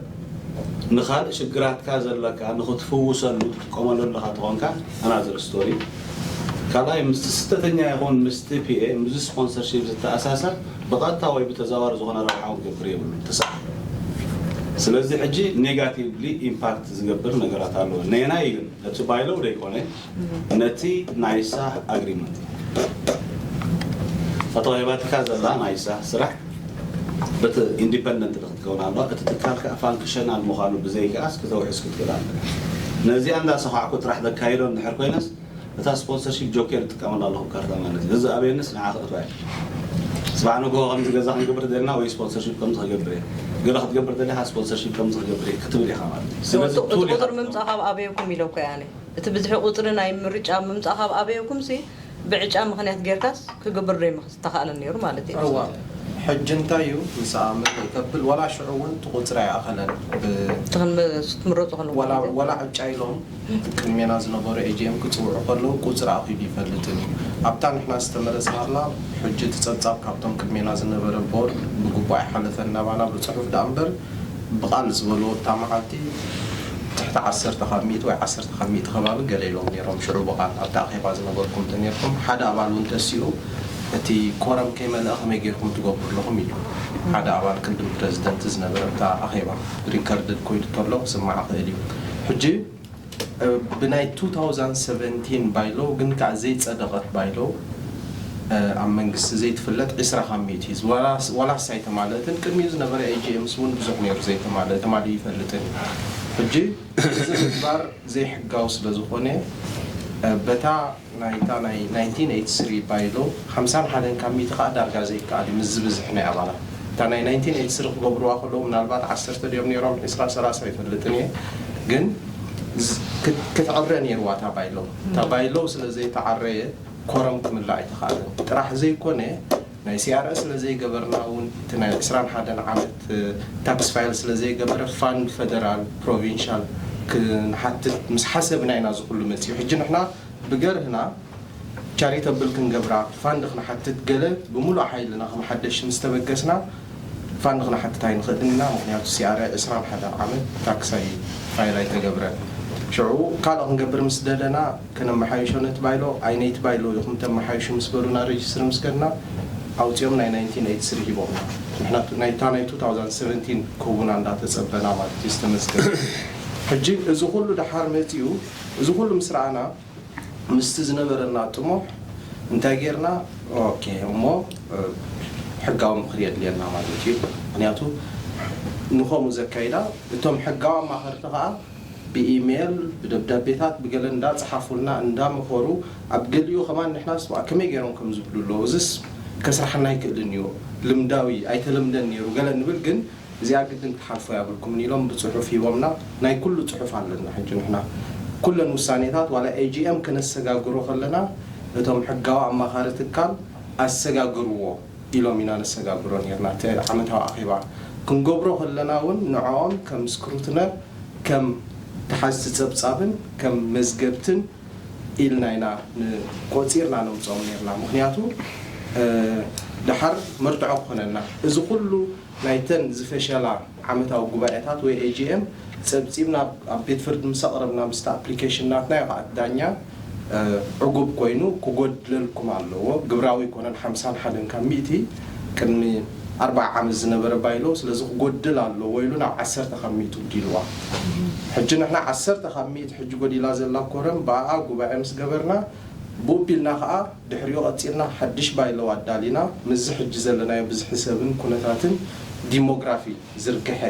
ንኻልእ ሽግራትካ ዘለካ ንኽትፍውሰሉ ትጥቀመሉ ኣለኻ ተኾንካ ኣናዘር ስቶሪ። ካልኣይ ምስቲ ስደተኛ ይኹን ምስቲ ፒኤ ምስዚ ስፖንሰርሺፕ ዝተኣሳሰር ብቐጥታ ወይ ብተዘዋዋሪ ዝኾነ ረብሓ እውን ክገብር የብሉን። ተሳ ስለዚ ሕጂ ኔጋቲቭሊ ኢምፓክት ዝገብር ነገራት ኣለዎ ነየናይ ግን ነቲ ባይለው ዘይኮነ ነቲ ናይ ሳህ ኣግሪመንት ተተዋሂባትካ ዘላ ናይ ሳህ ስራሕ በቲ ኢንዲፐንደንት ክትከውን ኣለዋ። እቲ ትካል ከዓ ፋንክሸናል ምዃኑ ብዘይከኣስ ክተውሕስ ክትክእል ኣለካ። ነዚኣ እንዳሰኻዕኩ ጥራሕ ዘካይዶ እንድሕር ኮይነስ እታ ስፖንሰርሺፕ ጆኬር እጥቀመላ ኣለኹ ካርታ ማለት እዩ። እዚ ኣበየንስ ንዓ ክእትዋ እየ። ፅባሕ ንግሆ ከምዚ ገዛ ክንገብር ደልና ወይ ስፖንሰርሺፕ ከምዚ ክገብር እየ። ገለ ክትገብር ደሊኻ ስፖንሰርሺፕ ከምዚ ክገብር እየ ክትብል ኢኻ ማለት እዩ። ስለዚ እቲ ቱል ኢኻ ቁፅሪ ትጥቀም። ምምፃእ ካብ ኣበየኩም ኢለ እኮ እየ ኣነ። እቲ ብዝሒ ቁፅሪ ናይ ምርጫ ምምፃእ ካብ ኣበየኩም ሲ ብዕጫ ምኽንያት ጌርካስ ክግብር ዶ ይምኽ ዝተኻእለ ነይሩ ማለት እዩ። እዋ ሕጂ እንታይ እዩ ምስ ኣእምር ከብል ዋላ ሽዑ እውን እቲ ቁፅሪ ኣይኣኸለን ብ- እቲ ክንመ- ክትምረፁ ከለኹም ዋላ ማለት እዩ። ዋላ ዕጫ ኢሎም ቅድሜና ዝነበሩ ኤጂኤም ክፅውዑ ከለዉ ቁፅሪ ኣኺሉ ይፈልጥን እዩ ኣብታ ንሕና ዝተመረፅናላ ሕጂ እቲ ፀብፃብ ካብቶም ቅድሜና ዝነበረ ቦርድ ብግቡእ ኣይሓለፈን ናባና ብፅሑፍ ደኣ እምበር ብቓል ዝበልዎ እታ መዓልቲ ትሕቲ ዓሰርተ ካብ ሚእቲ ወይ ዓሰርተ ካብ ሚእቲ ከባቢ ገለ ኢሎም ነይሮም ሽዑ ብቓል ኣብቲ ኣኼባ ዝነበርኩም እንተነይርኩም ሓደ ኣባል እውን ተሲኡ እቲ ኮረም ከይመልአ ከመይ ጌርኩም ትገብሩ ኣለኹም ኢሉ ሓደ ኣባል ቅድም ፕረዚደንት ዝነበረ እታ ኣኼባ ሪከርድድ ኮይኑ ተሎ ክስማዕ ክእል እዩ ሕጂ ብናይ two thousand seventeen ባይሎ ግን ከዓ ዘይፀደቐት ባይሎ ኣብ መንግስቲ ዘይትፍለጥ ዕስራ ካብ ሚእቲ ዋላስ ኣይተማለእትን። ቅድሚኡ ዝነበረ ኤ ጂ ኤምስ እውን ብዙሕ ነይሩ ዘይተማለእ፣ ተማሊኡ ይፈልጥን እዩ። ሕጂ እዚ ምግባር ዘይሕጋዊ ስለ ዝኾነ በታ ናይታ ናይ ናይንቲን ኤይቲ ስሪ ባይሎ ሓምሳን ሓደን ካብ ሚእቲ ከዓ ዳርጋ ዘይከኣል እዩ ምስ ዝብዝሕ ናይ ኣባላት። እታ ናይ ናይንቲን ኤይቲ ስሪ ክገብርዋ ከለዉ ምናልባት ዓሰርተ ድዮም ነይሮም፣ ዕስራ ሰላሳ ኣይፈልጥን እየ፣ ግን ክትዕረ ነይርዋ እታ ባይሎ። እታ ባይሎ ስለ ዘይተዓረየ ኮረም ክምላእ ኣይተኻእለን። ጥራሕ ዘይኮነ ናይ ሲ ኣር ኤ ስለ ዘይገበርና እውን እቲ ናይ ዕስራን ሓደን ዓመት ታክስ ፋይል ስለ ዘይገበረ ፋንድ ፈደራል ፕሮቪንሻል ክንሓትት ምስ ሓሰብና ኢና ዝኩሉ መፅዩ። ሕጂ ንሕና ብገርህና ቻሪተብል ክንገብራ ፋንድ ክንሓትት ገለ ብምሉእ ሓይልና ከመሓደሽ ምስ ተበገስና ፋንድ ክንሓትት ኣይንኽእልን ኢና። ምክንያቱ ሲ ኣር ኤ ዕስራን ሓደን ዓመት ታክስ ኣይ ፋይል ኣይተገብረን። ሽዑ ካልእ ክንገብር ምስ ደለና ከነመሓይሾ ነቲ ባይሎ ኣይ ነይቲ ባይሎ ኢኹም ተመሓይሹ ምስ በሉና ሬጅስትር ምስ ከድና ኣውፂኦም ናይ ናይንቲን ኤይቲ ስሪ ሂቦምና። ንሕና ናይታ ናይ ቱ ታውዘንድ ሰቨንቲን ክህቡና እንዳተፀበና ማለት እዩ ዝተመዝገበ። ሕጂ እዚ ኩሉ ደሓር መፂኡ እዚ ኩሉ ምስ ረኣና ምስቲ ዝነበረና ጥሙሕ እንታይ ጌርና ኦኬ እሞ ሕጋዊ ምኽሪ የድልየና ማለት እዩ። ምክንያቱ ንኸምኡ ዘካይዳ እቶም ሕጋዊ ኣማኸርቲ ከዓ ብኢሜይል ብደብዳቤታት ብገለ እንዳፀሓፉልና እንዳመኸሩ ኣብ ገሊኡ ከማን ንሕና ስማ ከመይ ገይሮም ከም ዝብሉ ኣለዉ እዚስ ከስራሕና ኣይክእልን እዩ ልምዳዊ ኣይተለምደን ነይሩ ገለ ንብል ግን እዚኣ ግድን ክትሓልፎ ያብልኩምን ኢሎም ብፅሑፍ ሂቦምና ናይ ኩሉ ፅሑፍ ኣለና ሕጂ ንሕና ኩለን ውሳኔታት ዋላ ኤ ጂ ኤም ከነሰጋግሮ ከለና እቶም ሕጋዊ ኣማኻሪ ትካል ኣሰጋግርዎ ኢሎም ኢና ነሰጋግሮ ነርና እቲ ዓመታዊ ኣኼባ ክንገብሮ ከለና እውን ንዕኦም ከም ስክሩትነር ከም ተሓዝቲ ፀብፃብን ከም መዝገብትን ኢልና ኢና ቆፂርና ነምፅኦም ነርና ምክንያቱ ደሓር መርትዖ ክኾነና እዚ ኩሉ ናይተን ዝፈሸላ ዓመታዊ ጉባኤታት ወይ ኤ ጂ ኤም ፀብፂብና ኣብ ቤት ፍርዲ ምስ ኣቕረብና ምስቲ ኣፕሊኬሽን ናትና እዩ ከዓ እቲ ዳኛ ዕጉብ ኮይኑ ክጎድለልኩም ኣለዎ ግብራዊ ኣይኮነን ሓምሳን ሓደን ካብ ሚእቲ ቅድሚ ኣርባዓ ዓመት ዝነበረ ባይሎ ስለዚ ክጎድል ኣለዎ ኢሉ ናብ ዓሰርተ ካብ ሚእቲ ጉዲልዋ ሕጂ ንሕና ዓሰርተ ካብ ሚእቲ ሕጂ ጎዲላ ዘላ ኮረም ብኣኣ ጉባኤ ምስ ገበርና ብኡ ቢልና ከዓ ድሕሪኡ ቀፂልና ሓድሽ ባይሎ ኣዳሊና ምስዚ ሕጂ ዘለናዮ ብዝሒ ሰብን ኩነታትን ዲሞግራፊ ዝርግሐ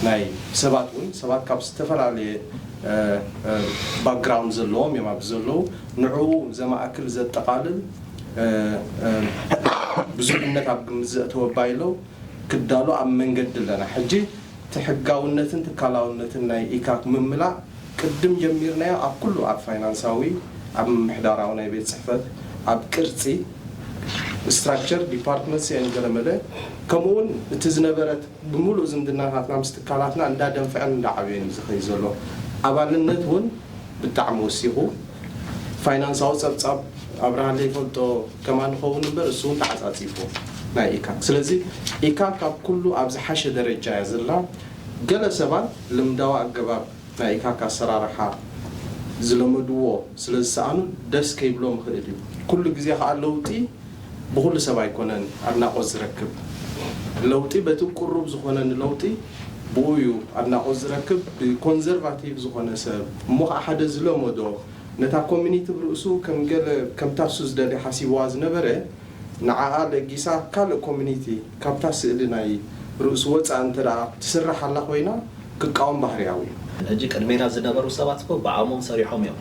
ናይ ሰባት እውን ሰባት ካብ ዝተፈላለየ ባክግራውንድ ዘለዎም እዮም ኣብዚ ዘለዉ ንዕኡ ዘማእክል ዘጠቓልል ብዙሕነት ኣብ ግምት ዘእተወ ባይሎ ክዳሎ ኣብ መንገዲ ኣለና ሕጂ እቲ ሕጋውነትን ትካላውነትን ናይ ኢካክ ምምላእ ቅድም ጀሚርናዮ ኣብ ኩሉ ኣብ ፋይናንሳዊ ኣብ ምምሕዳራዊ ናይ ቤት ፅሕፈት ኣብ ቅርፂ ስትራክቸር ዲፓርትመንት ሲአን ገለመለ ከምኡውን እቲ ዝነበረት ብምሉእ ዝምድናታትና ምስ ትካላትና እንዳደንፍዐን እንዳዓብየን እዩ ዝኸይ ዘሎ ኣባልነት እውን ብጣዕሚ ወሲኹ ፋይናንሳዊ ፀብፃብ ኣብርሃ ዘይፈልጦ ከማን ንኸውን እምበር እሱ እውን ተዓፃፂፉ ናይ ኢካክ ስለዚ ኢካክ ካብ ኩሉ ኣብ ዝሓሸ ደረጃ እያ ዘላ ገለ ሰባት ልምዳዊ ኣገባብ ናይ ኢካክ ኣሰራርሓ ዝለመድዎ ስለ ዝሰኣኑ ደስ ከይብሎም ይኽእል እዩ ኩሉ ግዜ ከዓ ለውጢ ብኹሉ ሰብ ኣይኮነን ኣድናቖት ዝረክብ ለውጢ በቲ ቅሩብ ዝኾነ ንለውጢ ብኡ እዩ ኣድናቖት ዝረክብ ብኮንዘርቫቲቭ ዝኾነ ሰብ እሞ ከዓ ሓደ ዝለመዶ ነታ ኮሚኒቲ ብርእሱ ከም ገለ ከምታ እሱ ዝደሊ ሓሲብዋ ዝነበረ ንዓኣ ለጊሳ ካልእ ኮሚኒቲ ካብታ ስእሊ ናይ ርእሱ ወፃእ እንተ ደኣ ትስራሕ ኣላ ኮይና ክቃወም ባህርያዊ እዩ። ሕጂ ቅድሜና ዝነበሩ ሰባት እኮ ብዓቕሞም ሰሪሖም እዮም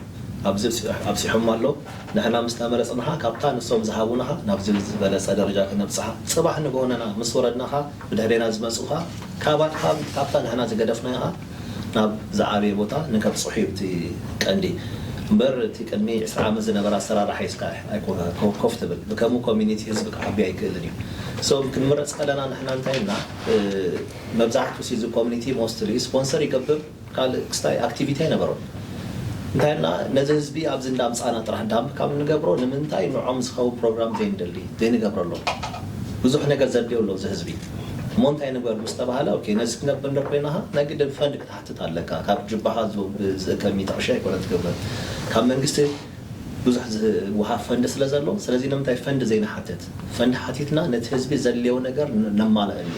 ኣብዚ ኣብፂሖም ኣለዉ። ንሕና ምስ ተመረፅና ኸዓ ካብታ ንሶም ዝሃቡና ኸዓ ናብዚ ዝበለፀ ደረጃ ክነብፅሓ ፅባሕ ንግሆ ንሕና ምስ ወረድና ኸዓ ብድሕሬና ዝመፁ ኸዓ ካባና ካብታ ንሕና ዝገደፍናዮ ኸዓ ናብ ዝዓበየ ቦታ ንከብፅሑ እዩ እቲ ቀንዲ እምበር እቲ ቅድሚ ዕስራ ዓመት ዝነበረ ኣሰራርሓ ሒዝካ ኣይኮንካ ኮፍ ትብል ብከምኡ ኮሚኒቲ ህዝቢ ክዓቢ ኣይክእልን እዩ so ክንምረፅ ከለና ንሕና እንታይ ኢልና መብዛሕትኡ እዚ ኮሚኒቲ ሞስትሊ ስፖንሰር ይገብር ካልእ ክስታይ ኣክቲቪቲ ኣይነበሮን እንታይ ኢልና ነዚ ህዝቢ ኣብዚ እንዳምፃና ጥራሕ ዳምፕ ካብ ንገብሮ ንምንታይ ንዖም ዝኸውን ፕሮግራም ዘይንደሊ ዘይንገብረሎም ብዙሕ ነገር ዘድልዮ ኣሎ እዚ ህዝቢ እሞ እንታይ ንግበር ምስ ተባሃለ ኦኬ ነዚ ክንገብር እንድሕር ኮይና ኸዓ ናይ ግድን ፈንድ ክትሓትት ኣለካ ካብ ጅባኻ ዝእከብ ሚእቲ ቅርሺ ኣይኮነን ትገብር ካብ መንግስቲ ብዙሕ ዝወሃብ ፈንድ ስለ ዘሎ ስለዚ ንምንታይ ፈንድ ዘይንሓትት ፈንድ ሓቲትና ነቲ ህዝቢ ዘድልዮ ነገር ነማልኣሉ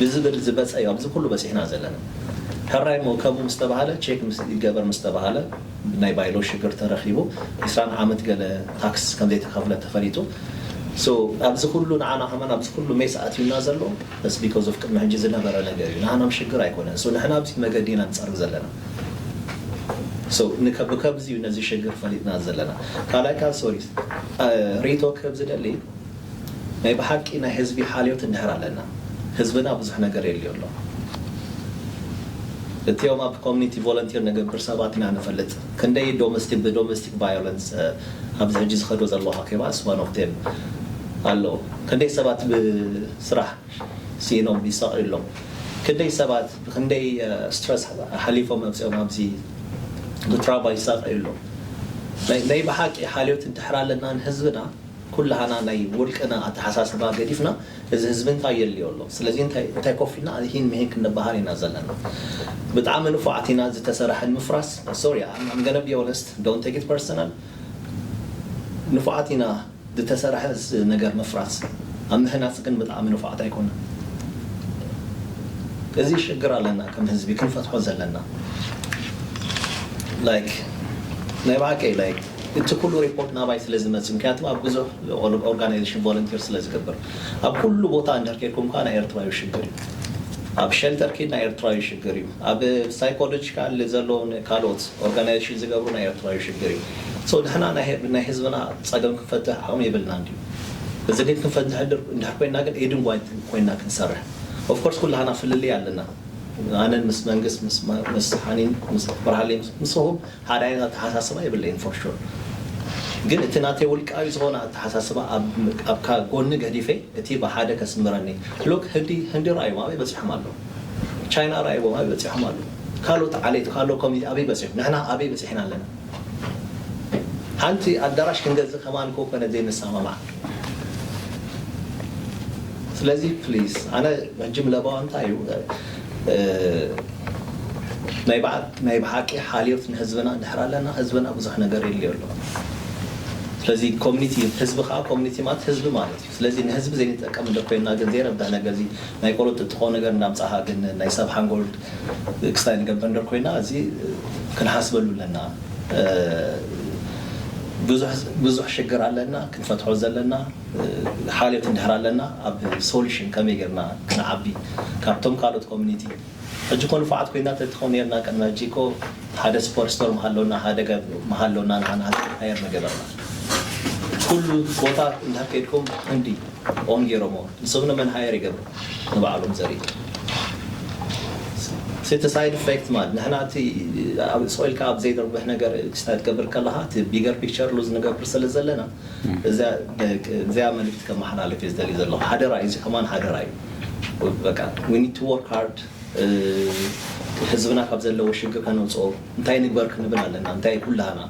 ብዝብል ዝበፀ እዩ ኣብዚ ኩሉ በፂሕና ዘለና ሕራይ እሞ ከምኡ ምስ ተባሃለ ቼክ ይገበር ምስ ተባሃለ ናይ ባይሎ ሽግር ተረኺቡ ዒስራን ዓመት ገለ ታክስ ከም ዘይተኸፍለ ተፈሊጡ So ኣብዚ ኩሉ ንዓና ከማን ኣብዚ ኩሉ ሜስ ኣትዩና ዘሎ፣ that's because of ቅድሚ ሕጂ ዝነበረ ነገር እዩ። ንዓና ሽግር ኣይኮነን። So ንሕና ኣብዚ መገዲ ኢና ንፀርግ ዘለና። So ንከብ- ብከብዚ እዩ ነዚ ሽግር ፈሊጥና ዘለና። ካልኣይ ካብ ሶሪ ሪቶ ከብ ዝደሊ ናይ ብሓቂ ናይ ህዝቢ ሓልዮት እንድሕር ኣለና፣ ህዝብና ብዙሕ ነገር የልዮ ኣሎ። እቲኦም ኣብ ኮሚኒቲ ቮለንቲር ንገብር ሰባት ኢና ንፈልጥ። ክንደይ ዶሜስቲክ ብዶሜስቲክ ቫዮለንስ ኣብዚ ሕጂ ዝኸዶ ዘለዋ ኬባ ስዋን ኦፍ ቴም ኣሎ። ክንደይ ሰባት ብስራሕ ስኢኖም ይሳቕዩ ኣለዉ። ክንደይ ሰባት ብክንደይ ስትረስ ሓሊፎም መፅኦም ኣብዚ ብትራባ ይሳቐዩ ኣለዉ። ናይ ብሓቂ ሓልዮት እንድሕር ኣለና ንህዝብና ኩላህና ናይ ውልቅና ኣተሓሳስባ ገዲፍና እዚ ህዝቢ እንታይ የልዮ ኣሎ፣ ስለዚ እንታይ ኮፍ ኢልና ሂን ምሂን ክንበሃል ኢና ዘለና። ብጣዕሚ ንፉዓት ኢና። ዝተሰረሐ ንምፍራስ ሶሪ I'm gonna be honest, don't take it personal። ንፉዓት ኢና። ዝተሰረሐ ነገር ምፍራስ ኣብ ምህናፅ ግን ብጣዕሚ ንፉዓት ኣይኮነ። እዚ ሽግር ኣለና ከም ህዝቢ ክንፈትሖ ዘለና። ላይክ ናይ ብሓቂ ላይክ እቲ ኩሉ ሪፖርት ናባይ ስለ ዝመፅእ፣ ምክንያቱ ኣብ ብዙሕ ኦርጋናይዜሽን ቮለንቲር ስለ ዝገብር፣ ኣብ ኩሉ ቦታ እንድሕር ከድኩም ከዓ ናይ ኤርትራዊ ሽግር እዩ። ኣብ ሸልተር ኪድ ናይ ኤርትራዊ ሽግር እዩ። ኣብ ሳይኮሎጂካል ዘለውን ካልኦት ኦርጋናይዜሽን ዝገብሩ ናይ ኤርትራዊ ሽግር እዩ። So ንሕና ናይ ህዝብና ፀገም ክንፈትሕ ዓቕሚ የብልና እንድዩ። እዚ ግን ክንፈትሕ እንድሕር ኮይና ግን ኤድን ጓይት ኮይና ክንሰርሕ። ኦፍኮርስ ኩላህና ፍልልይ ኣለና። ኣነን ምስ መንግስት ምስ ሓኒን ምስ ብርሃለይ ምስኹም ሓደ ዓይነት ኣተሓሳስባ የብለይን for sure። ግን እቲ ናተይ ውልቃዊ ዝኾነ ኣተሓሳስባ ኣብ ጎኒ ገዲፈ እቲ ብሓደ ከስምረኒ ሉክ ህንዲ ህንዲ ራእዮም ኣበይ በፂሖም ኣለዉ። ቻይና ራእይዎም ኣበይ በፂሖም ኣለዉ። ካልኦት ዓሌት ካልኦ ኮሚኒቲ ኣበይ በፂሑ ንሕና ኣበይ በፂሕና ኣለና። ሓንቲ ኣዳራሽ ክንገዝእ ከማን ኮ ኮነ ዘይንሰማማዕ። ስለዚ ፕሊዝ ኣነ ሕጂ ምለባዋ እንታይ እዩ ናይ ብሓቂ ሓልዮት ንህዝብና እንድሕር ኣለና ህዝብና ብዙሕ ነገር የድልዮ ኣሎ። ስለዚ ኮሚኒቲ ህዝቢ ከዓ ኮሚኒቲ ማለት ህዝቢ ማለት እዩ። ስለዚ ንህዝቢ ዘይንጠቀም እንደ ኮይና ግን ዘይረብሕ ነገር እዚ ናይ ቆሎ ጥጥቆ ነገር እንዳምፃኻ ግን ናይ ሰብ ሓንጎል ክስታይ ንገብር እንደ ኮይና እዚ ክንሓስበሉ ኣለና። ብዙሕ ሽግር ኣለና ክንፈትሖ ዘለና ሓልዮት እንድሕር ኣለና ኣብ ሶሉሽን ከመይ ጌርና ክንዓቢ ካብቶም ካልኦት ኮሚኒቲ ሕጂ ኮ ንፉዓት ኮይና ተትኾን ኔርና ቅድሚ ሕጂ ኮ ሓደ ስፖርት ስቶር ምሃሎና ሓደ ገብ ምሃሎና ንዓና ሃየር መገበርና ኩሉ ቦታ እንድሕር ከድኩም እንዲ ኦን ጌሮሞ ንሶም ነመን ሃየር ይገብሩ ንባዕሎም ዘርኢ እቲ ሳይድ ኢፌክት ማለት ንሕና እቲ ስቕ ኢልካ ኣብ ዘይደርብሕ ነገር ክስታይ ትገብር ከለኻ እቲ ቢገር ፒክቸር ሉዝ ንገብር ስለ ዘለና እዚኣ መልእክቲ ከመሓላልፍ እየ ዝደሊ ዘለኹ። ሓደራ እዩ፣ እዚ ከማን ሓደራ እዩ። በቃ we need to work hard ህዝብና ካብ ዘለዎ ሽግር ከነውፅኦ እንታይ ንግበር ክንብል ኣለና። እንታይ ኩላህና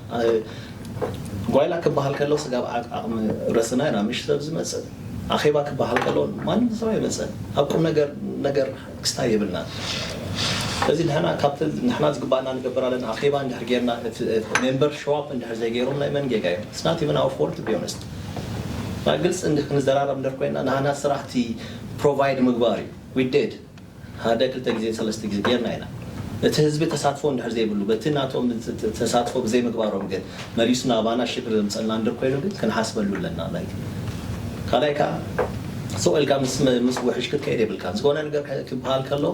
ጓይላ ክበሃል ከሎ ስጋብ ዓቕሚ ረስና ኢና ምሽ ሰብ ዝመፅእ ኣኼባ ክበሃል ከሎ ማንም ሰብ ኣይመፅእን። ኣብ ቁም ነገር ነገር ክስታይ የብልና። ስለዚ ንሕና ካብቲ ንሕና ዝግባእና ንገብር ኣለና። ኣኼባ እንድሕር ጌርና ሜምበር ሸዋፕ እንድሕር ዘይገይሮም ናይ መን ጌጋ እዮም? It's not even our fault to be honest። ግልፂ ክንዘራረብ እንድሕር ኮይና ናህና ስራሕ እቲ ፕሮቫይድ ምግባር እዩ። We did ሓደ ክልተ ግዜ ሰለስተ ግዜ ጌርና ኢና። እቲ ህዝቢ ተሳትፎ እንድሕር ዘይብሉ በቲ ናቶም ተሳትፎ ብዘይምግባሮም ግን መሊሱ ናባና ሽግር ዘምፀልና እንድር ኮይኑ ግን ክንሓስበሉ ኣለና። ናይ ካልኣይ ከዓ ስቕ ኢልካ ምስ ውሕጅ ክትከይድ የብልካ። ዝኾነ ነገር ክበሃል ከሎ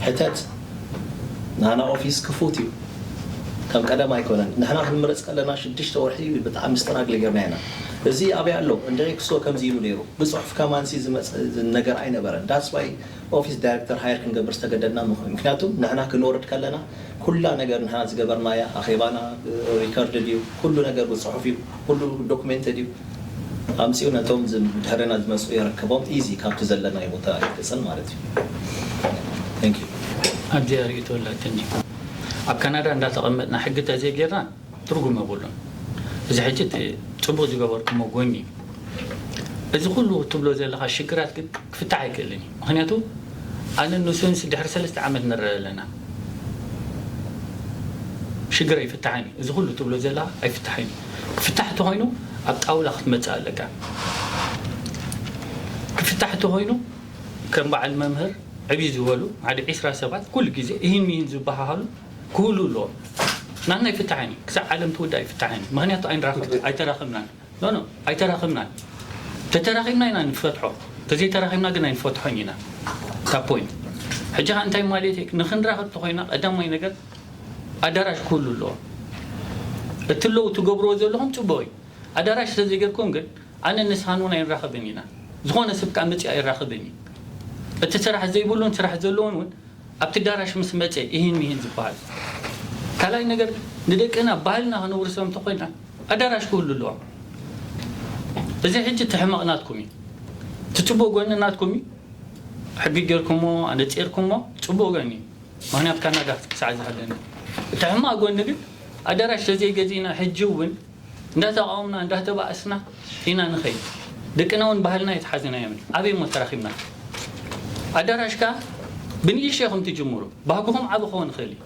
ሕተት ናና ኦፊስ ክፉት እዩ። ከም ቀደም ኣይኮነን። ንሕና ክንምረፅ ከለና ሽዱሽተ ወርሒ ብጣዕሚ ስትራግል ጌርና ኢና። እዚ ኣበይ ኣሎ እንደ ኤክሶ ከምዚ ኢሉ ነይሩ ብፅሑፍ ከማንሲ ዝመፅ ነገር ኣይነበረን። That's why ኦፊስ ዳይሬክተር ሃየር ክንገብር ዝተገደድና ምክንያቱም ንሕና ክንወርድ ከለና ኩላ ነገር ንሕና ዝገበርናያ ኣኼባና ሪከርድ ድዩ ኩሉ ነገር ብፅሑፍ እዩ ኩሉ ዶክሜንት ድዩ ኣምፅኡ ነቶም ድሕርና ዝመፁ የረከቦም ኢዚ ካብቲ ዘለናይ ቦታ ይቅፅል ማለት እዩ። Thank you። ኣብዚኣ ርእይቶ ኣላትኒ ኣብ ካናዳ እንዳተቐመጥና ሕጊ ተዘይጌርና ትርጉም የብሉን። እዚ ሕጂ እቲ ፅቡቅ ዝገበርኩሞ ጎኒ እዩ። እዚ ኩሉ ትብሎ ዘለካ ሽግራት ግን ክፍታሕ ኣይክእልን እዩ። ምክንያቱ ኣነ ንሱንስ ድሕሪ ሰለስተ ዓመት ንረአ ኣለና። ሽግር ኣይፍታሕን እዩ። እዚ ኩሉ ትብሎ ዘለካ ኣይፍታሕን እዩ። ክፍታሕ ተኮይኑ ኣብ ጣውላ ክትመፅእ ኣለካ። ክፍታሕ ተኮይኑ ከም በዓል መምህር ዕብይ ዝበሉ ሓደ ዒስራ ሰባት ኩሉ ግዜ እሂን ምሂን ዝበሃሃሉ ክህሉ ኣለዎም። ናትና ኣይፍታሕን እዩ። ክሳብ ዓለም ትውዳእ ኣይፍታሕን እዩ። ምክንያቱ ኣይንራኸብ ኣይተራኸብናን። ኖ ኖ ኣይተራኸብናን። ተተራኺብና ኢና ንፈትሖ፣ ተዘይተራኺብና ግን ኣይንፈትሖን ኢና። እታ ፖይንት ሕጂ ኸዓ እንታይ ማለት እዩ? ንኽንራኸብ ተኾይና ቀዳማይ ነገር ኣዳራሽ ክህሉ ኣለዎ። እቲ ኣለዉ ትገብርዎ ዘለኹም ፅቡቕ እዩ። ኣዳራሽ ተዘይገርኩም ግን ኣነ ንስኻን እውን ኣይንራኸብን ኢና። ዝኾነ ሰብ ከዓ መፂኡ ኣይራኸብን እዩ። እቲ ስራሕ ዘይብሉን ስራሕ ዘለዎን እውን ኣብቲ ኣዳራሽ ምስ መፀ ይህን ይህን ዝበሃል። ካልኣይ ነገር ንደቅና ባህልና ከነውርሶም እንተኾይና ኣዳራሽ ክህሉ ኣለዎም። እዚ ሕጂ እቲ ሕማቕ ናትኩም እዩ። እቲ ፅቡቕ ጎኒ ናትኩም እዩ። ሕጊ ጌርኩሞ ኣነፂርኩሞ ፅቡቕ ጎኒ እዩ። ምክንያቱ ካናዳ ክሳዕ ዝሃለኒ እቲ ሕማቕ ጎኒ ግን ኣዳራሽ ተዘይገዚእና ሕጂ እውን እንዳተቃወምና እንዳተባእስና ኢና ንኸይድ። ደቅና እውን ባህልና የተሓዝናዮም ኣበይ እሞ ተራኺብና ኣዳራሽ ከ ብንእሽተይ ኢኹም ትጅምሩ። ባህግኹም ዓቢ ክኸውን ይኽእል እዩ።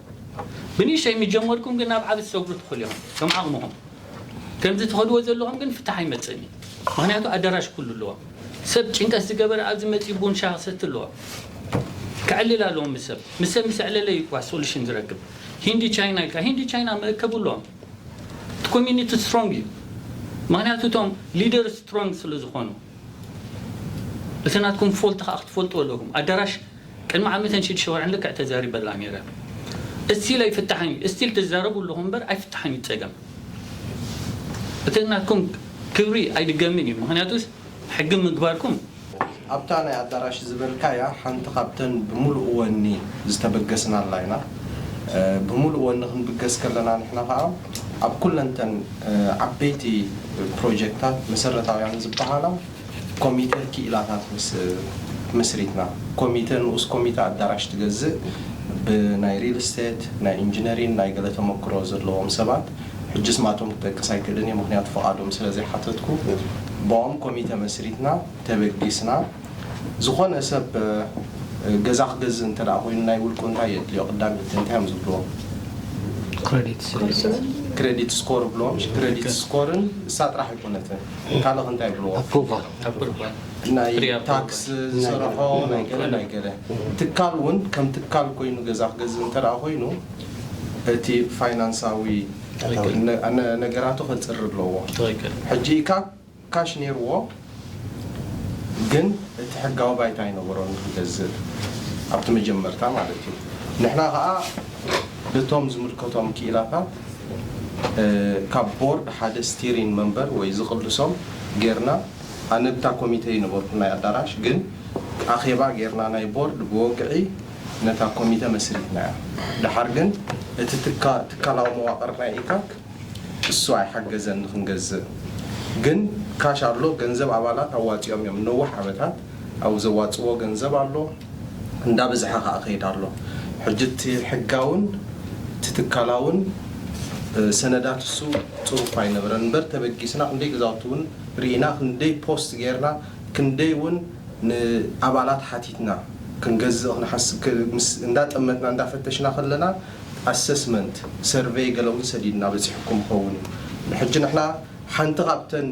ብንእሽተይ ምጀመርኩም ግን ናብ ዓቢ ትሰግሩ ትኽእሉ ኢኹም ከም ዓቕምኹም። ከምዚ ትኸድዎ ዘለኹም ግን ፍታሕ ኣይመጽእን እዩ። ምክንያቱ ኣዳራሽ ኩሉ ኣለዎ። ሰብ ጭንቀት ዝገበረ ኣብዚ መጺኡ ቡን ሻሂ ክሰቲ ኣለዎ። ክዕልል ኣለዎ ምስ ሰብ ምስ ሰብ ምስ ኣዕለለ እዩ እኳ ሶሉሽን ዝረክብ። ሂንዲ ቻይና ኢልካ ሂንዲ ቻይና መእከቡ ኣለዎም። እቲ ኮሚኒቲ ስትሮንግ እዩ። ምክንያቱ እቶም ሊደር ስትሮንግ ስለ ዝኾኑ እቲ ናትኩም ፎልት ከዓ ክትፈልጡ ኣለኩም። ኣዳራሽ ቅድሚ ዓመተን ሽዱሽተ ወርሕን ልክዕ ተዛሪበላ ነይረ። እስቲል ኣይፍታሕን እዩ። እስቲል ትዛረቡ ኣለኹም እምበር ኣይፍታሕን እዩ ፀገም። እቲ ናትኩም ክብሪ ኣይድገምን እዩ። ምክንያቱስ ሕጊ ምግባርኩም ኣብታ ናይ ኣዳራሽ ዝበልካያ ሓንቲ ካብተን ብምሉእ ወኒ ዝተበገስናላ ኢና። ብምሉእ ወኒ ክንብገስ ከለና ንሕና ከዓ ኣብ ኩለንተን ዓበይቲ ፕሮጀክታት መሰረታውያን ዝበሃላ ኮሚተ ክኢላታት ምስ መስሪትና። ኮሚተ ንኡስ ኮሚተ ኣዳራሽ ትገዝእ ብናይ ሪል ስቴት ናይ ኢንጂነሪን ናይ ገለ ተመክሮ ዘለዎም ሰባት ሕጂ ስማቶም ክጠቅስ ኣይክእልን እየ ምክንያቱ ፍቓዶም ስለ ዘይሓተትኩ ብኦም ኮሚተ መስሪትና ተበጊስና ዝኾነ ሰብ ገዛ ክገዝእ እንተ ደኣ ኮይኑ ናይ ውልቁ እንታይ የድልዮ? ቀዳመይቲ እንታይ እዮም ዝብልዎ? ክረዲት ክረዲት ስኮር ብልዎም። ክረዲት ስኮርን እሳ ጥራሕ ኣይኮነትን ካልእ እንታይ ይብልዎ? ናይ ታክስ ዝሰርሖ ናይ ገለ ናይ ገለ ትካል እውን ከም ትካል ኮይኑ ገዛ ክገዝእ እንተ ደኣ ኮይኑ እቲ ፋይናንሳዊ ነገራቱ ከፅሪ ኣለዎ። ሕጂ ኢካ ካሽ ነይርዎ ግን እቲ ሕጋዊ ባይታ ኣይነበሮን ንክገዝእ ኣብቲ መጀመርታ ማለት እዩ። ንሕና ከዓ ብቶም ዝምልከቶም ክኢላታት ካብ ቦርድ ሓደ ስቲሪን መንበር ወይ ዝቅልሶም ጌርና ኣነ ብታ ኮሚተ ይነበርኩ ናይ ኣዳራሽ ግን ኣኼባ ጌርና ናይ ቦርድ ብወግዒ ነታ ኮሚተ መስሪትና እያ። ድሓር ግን እቲ ትካላዊ መዋቅር ናይ ኢካክ እሱ ኣይሓገዘን ንክንገዝእ ግን ካሽ ኣሎ ገንዘብ ኣባላት ኣዋፂኦም እዮም ነውሕ ዓመታት ኣብ ዘዋፅዎ ገንዘብ ኣሎ እንዳበዝሐ ከዓ ከይድ ኣሎ ሕጂ እቲ ሕጋውን እቲ ትካላውን ሰነዳት እሱ ፅሩፍ ኣይነበረን እምበር ተበጊስና ክንደይ ገዛውቲ እውን ርኢና ክንደይ ፖስት ጌርና ክንደይ እውን ንኣባላት ሓቲትና ክንገዝእ ክንሓስብ እንዳጠመትና እንዳፈተሽና ከለና ኣሰስመንት ሰርቨይ ገለ እውን ሰዲድና በፂሕኩም ኸውን እዩ ሕጂ ንሕና ሓንቲ ካብተን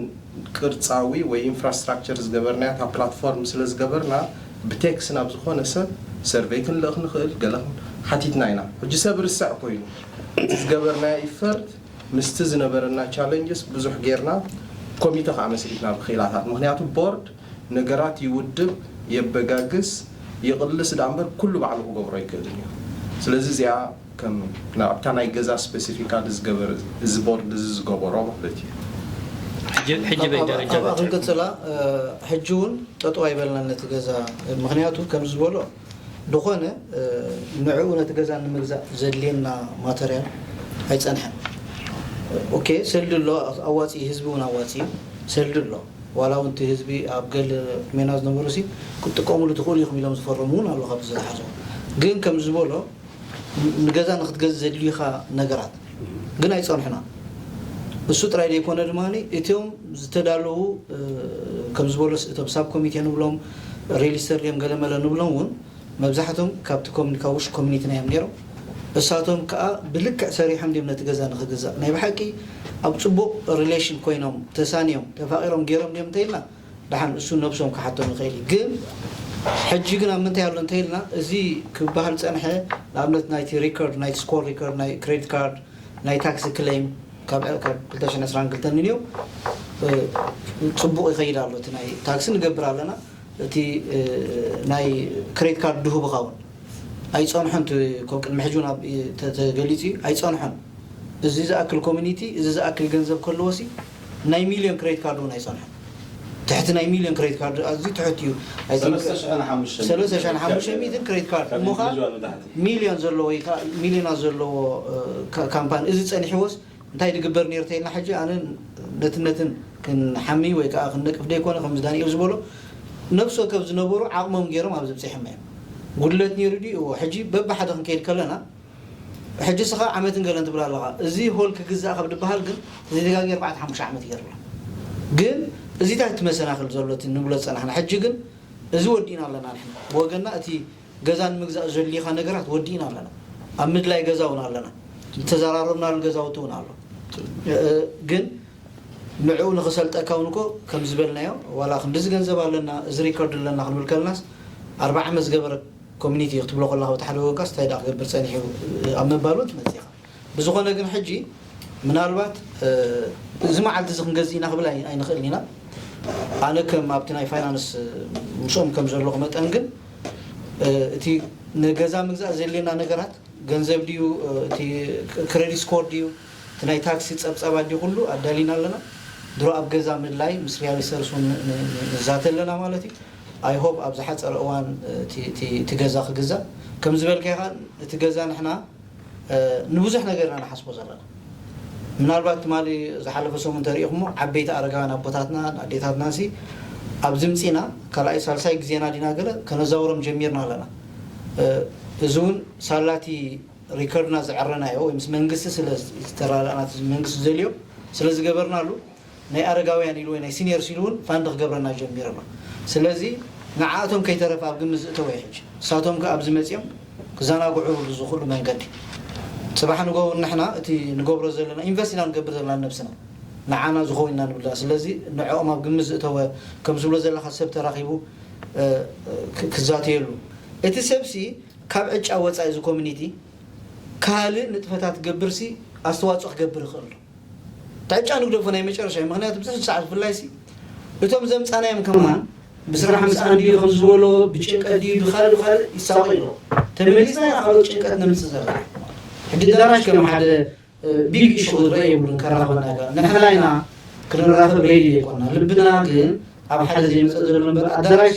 ቅርፃዊ ወይ ኢንፍራስትራክቸር ዝገበርናያ እታ ፕላትፎርም ስለ ዝገበርና ብቴክስ ናብ ዝኾነ ሰብ ሰርቨይ ክንልእኽ ንኽእል ገለ ሓቲትና ኢና ሕጂ ሰብ ርስዕ ኮይኑ እቲ ዝገበርናዮ ኢፈርት ምስቲ ዝነበረና ቻለንጅስ ብዙሕ ጌርና ኮሚተ ከዓ መስሪትና ብክኢላታት ምክንያቱ ቦርድ ነገራት ይውድብ የበጋግስ ይቕልስ ዳ እምበር ኩሉ ባዕሉ ክገብሮ ኣይክእልን እዩ ስለዚ እዚኣ ከም ኣብታ ናይ ገዛ ስፔሲፊካል ዝገበር እዚ ቦርድ እዚ ዝገበሮ ማለት እዩ ሕጂ በይ ደረጃ ክንቅፅላ ሕጂ እውን ጠጠው ኣይበልና ነቲ ገዛ ምክንያቱ ከም ዝበሎ ዝኾነ ንዕኡ ነቲ ገዛ ንምግዛእ ዘድልየና ማተርያል ኣይፀንሐን ኦኬ ሰልዲ ኣሎ ኣዋፂ ህዝቢ እውን ኣዋፂ ሰልዲ ኣሎ ዋላ እውን እቲ ህዝቢ ኣብ ገል ዕድሜና ዝነበሩ ሲ ክትጥቀሙሉ ትኽእሉ ኢኹም ኢሎም ዝፈረሙ እውን ኣሎ ካብ ዝሓዞ ግን ከም ዝበሎ ንገዛ ንክትገዝ ዘድልዩካ ነገራት ግን ኣይፀንሑና እሱ ጥራይ ዘይኮነ ድማ እቲኦም ዝተዳለዉ ከም ዝበሎ እቶም ሳብ ኮሚቴ ንብሎም ሬሊስተር ድዮም ገለመለ ንብሎም እውን መብዛሕቶም ካብቲ ኮሚኒካ ውሽ ኮሚኒቲ ናዮም ነይሮም እሳቶም ከዓ ብልክዕ ሰሪሖም ድዮም ነቲ ገዛ ንክግዛእ ናይ ብሓቂ ኣብ ፅቡቅ ሪሌሽን ኮይኖም ተሳንዮም ተፋቂሮም ገይሮም ድዮም እንተኢልና ደሓን እሱ ነብሶም ክሓቶም ይኽእል እዩ ግን ሕጂ ግን ኣብ ምንታይ ኣሎ እንተኢልና እዚ ክበሃል ፀንሐ ንኣብነት ናይቲ ሪከርድ ናይ ስኮር ሪከርድ ናይ ክሬዲት ካርድ ናይ ታክሲ ክሌም ካብ ካብ ክልተ ሽሕን ዕስራን ክልተን ንንዮም ጽቡቕ ይኸይድ ኣሎ። እቲ ናይ ታክሲ ንገብር ኣለና። እቲ ናይ ክሬዲት ካርድ ድህቡኻ እውን ኣይጸንሖን። እቲ ከም ቅድሚ ሕጂ እውን ኣብ ተ- ተገሊጹ እዩ፣ ኣይጸንሖን። እዚ ዝኣክል ኮሚኒቲ፣ እዚ ዝኣክል ገንዘብ ከለዎ ሲ ናይ ሚልዮን ክሬዲት ካርድ እውን ኣይጸንሖን። ትሕቲ ናይ ሚልዮን ክሬዲት ካርድ ኣዝዩ ትሕቲ እዩ። I think ሰለስተ ሺሕን ሓሙሽተ ሚእትን ክሬዲት ካርድ እሞ ከዓ ሚልዮን ዘለዎ ወይ ከዓ ሚልዮናት ዘለዎ ካምፓኒ እዚ ጸኒሕዎስ እንታይ ድግበር ነይሩ ተይልና ሕጂ ኣነ ነትን ነትን ክንሓሚ ወይ ከዓ ክንነቅፍ ደይኮነ ከምዚ ዳንኤል ዝበሎ ነፍሲ ወከፍ ዝነበሩ ዓቕሞም ገይሮም ኣብ ዘብፂሖም እዮም። ጉድለት ነይሩ ድዩ? እዎ። ሕጂ በብሓደ ክንከይድ ከለና ሕጂ ስኻ ዓመትን ገለን ትብል ኣለኻ። እዚ ሆል ክግዛእ ካብ ድበሃል ግን ተዘይተጋጊ ኣርባዕተ ሓሙሽተ ዓመት ይገርላ ግን እዚታት እቲ መሰናክል ዘሎ እቲ ንብሎ ዝፀናሕና ሕጂ ግን እዚ ወዲእና ኣለና ንሕና ብወገንና እቲ ገዛ ንምግዛእ ዘድልዩኻ ነገራት ወዲእና ኣለና። ኣብ ምድላይ ገዛ እውን ኣለና። ዝተዘራረብናሉ ገዛውቲ እውን ኣሎ። ግን ንዕኡ ንኽሰልጠካ እውን እኮ ከም ዝበልናዮ ዋላ ክንድዚ ገንዘብ ኣለና እዚ ሪከርድ ኣለና ክንብል ከለናስ ኣርባዓ ዓመት ዝገበረ ኮሚኒቲ ክትብሎ ከለካ ብቲ ሓደ ወገንካስ እንታይ ደኣ ክገብር ፀኒሑ ኣብ ምባል እውን ትመፅእ ኢኻ። ብዝኾነ ግን ሕጂ ምናልባት እዚ መዓልቲ እዚ ክንገዝእ ኢና ክብል ኣይንኽእልን ኢና። ኣነ ከም ኣብቲ ናይ ፋይናንስ ምስኦም ከም ዘለኹ መጠን ግን እቲ ንገዛ ምግዛእ ዘድልየና ነገራት ገንዘብ ድዩ፣ እቲ ክሬዲት ስኮር ድዩ፣ እቲ ናይ ታክሲ ፀብፀባ ድዩ ኩሉ ኣዳሊና ኣለና። ድሮ ኣብ ገዛ ምድላይ ምስ ሪያል ስተርስ እውን ንዛተ ኣለና ማለት እዩ። I hope ኣብ ዝሓፀረ እዋን እቲ ገዛ ክግዛእ ከም ዝበልካይኻ እቲ ገዛ ንሕና ንብዙሕ ነገር ኢና ንሓስቦ ዘለና። ምናልባት ትማሊ ዝሓለፈ ሰሙን ተሪኢኹሞ ዓበይቲ ኣረጋውያን ኣቦታትና ኣዴታትና ሲ ኣብዚ ምፂና ካልኣይ ሳልሳይ ግዜና ዲና ገለ ከነዛውሮም ጀሚርና ኣለና። እዚ እውን ሳላቲ ሪከርድና ዘዕረናዮ ወይ ምስ መንግስቲ ስለ ዝተራዳእና መንግስቲ ዘልዮ ስለ ዝገበርናሉ ናይ ኣረጋውያን ኢሉ ወይ ናይ ሲኒየርስ ኢሉ እውን ፋንድ ክገብረና ጀሚሩ ኣሎ። ስለዚ ንዓኣቶም ከይተረፈ ኣብ ግምት ዝእተወ እዩ። ሕጂ ንሳቶም ከ ኣብዚ መፅኦም ክዘናግዑ ዝኽእሉ መንገዲ ፅባሕ ንጎ ንሕና እቲ ንገብሮ ዘለና ኢንቨስት ኢና ንገብር ዘለና ነብስና ንዓና ዝኸውን ኢና ንብላ። ስለዚ ንዕኦም ኣብ ግምት ዝእተወ ከም ዝብሎ ዘለካ ሰብ ተራኺቡ ክዛተየሉ እቲ ሰብሲ ካብ ዕጫ ወፃኢ እዚ ኮሚኒቲ ካልእ ንጥፈታት ክገብርሲ ኣስተዋፅኦ ክገብር ይኽእል ኣሎ። ትዕጫ ንግደፎ ናይ መጨረሻ እዩ። ምክንያቱ ብዙሕ ሰዓት ብፍላይ ሲ እቶም ዘምፃናዮም ከማን ብስራሕ ምስኣን ድዩ ከም ዝበሎ ብጭንቀት ድዩ ብካልእ ብካልእ ይሳቆ ኣሎ። ተመሊስና ኢና ካልኦት ጭንቀት ነምፅእ ዘለና። ሕጂ ኣዳራሽ ከም ሓደ ቢግ ኢሹ ክትረአ የብሉን ከራኸበና ጋር ንሕና ኢና ክንራኸብ ሬዲ ዘይኮና ልብና ግን ኣብ ሓደ ዘይመፀእ ዘሎ እምበር ኣዳራሽ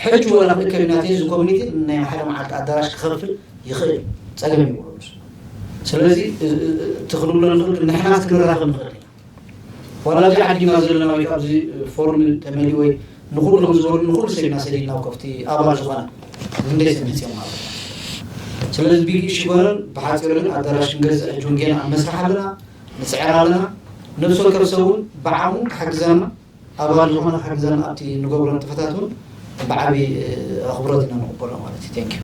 ሕጂ ወላ ክእከብ ኢና እዚ ኮሚኒቲ ናይ ሓደ መዓልቲ ኣዳራሽ ክኸፍል ይኽእል እዩ። ፀገም ይብሉ። ስለዚ እቲ ክንብሎ ንኽእል ግን ንሕናስ ክንራኸብ ንኽእል ኢና። ዋላ ኣብዚ ዓዲና ዘለና ወይ ካብዚ ፎርም ተመሊ ወይ ንኩሉ ከም ዝበሉ ንኩሉ ሰብ ኢና ሰዲድና ከፍቲ ኣባል ዝኾነ ክንደይ ሰብ መፅኦም ማለት እዩ። ስለዚ ቢግ ኢሹ ይኮነን ብሓፂሩ ግን ኣዳራሽ ክንገዝእ ሕጂ እውን ጌና ኣብ መስርሕ ኣለና፣ ንፅዕር ኣለና። ነብሲ ወከፍ ሰብ እውን ብዓቕሙ ክሕግዘና ኣባል ዝኾነ ክሕግዘና ኣብቲ ንገብሮ ንጥፈታት እውን ብዓብዪ ኣኽብሮት ኢና ንቕበሎ ማለት እዩ። Thank you።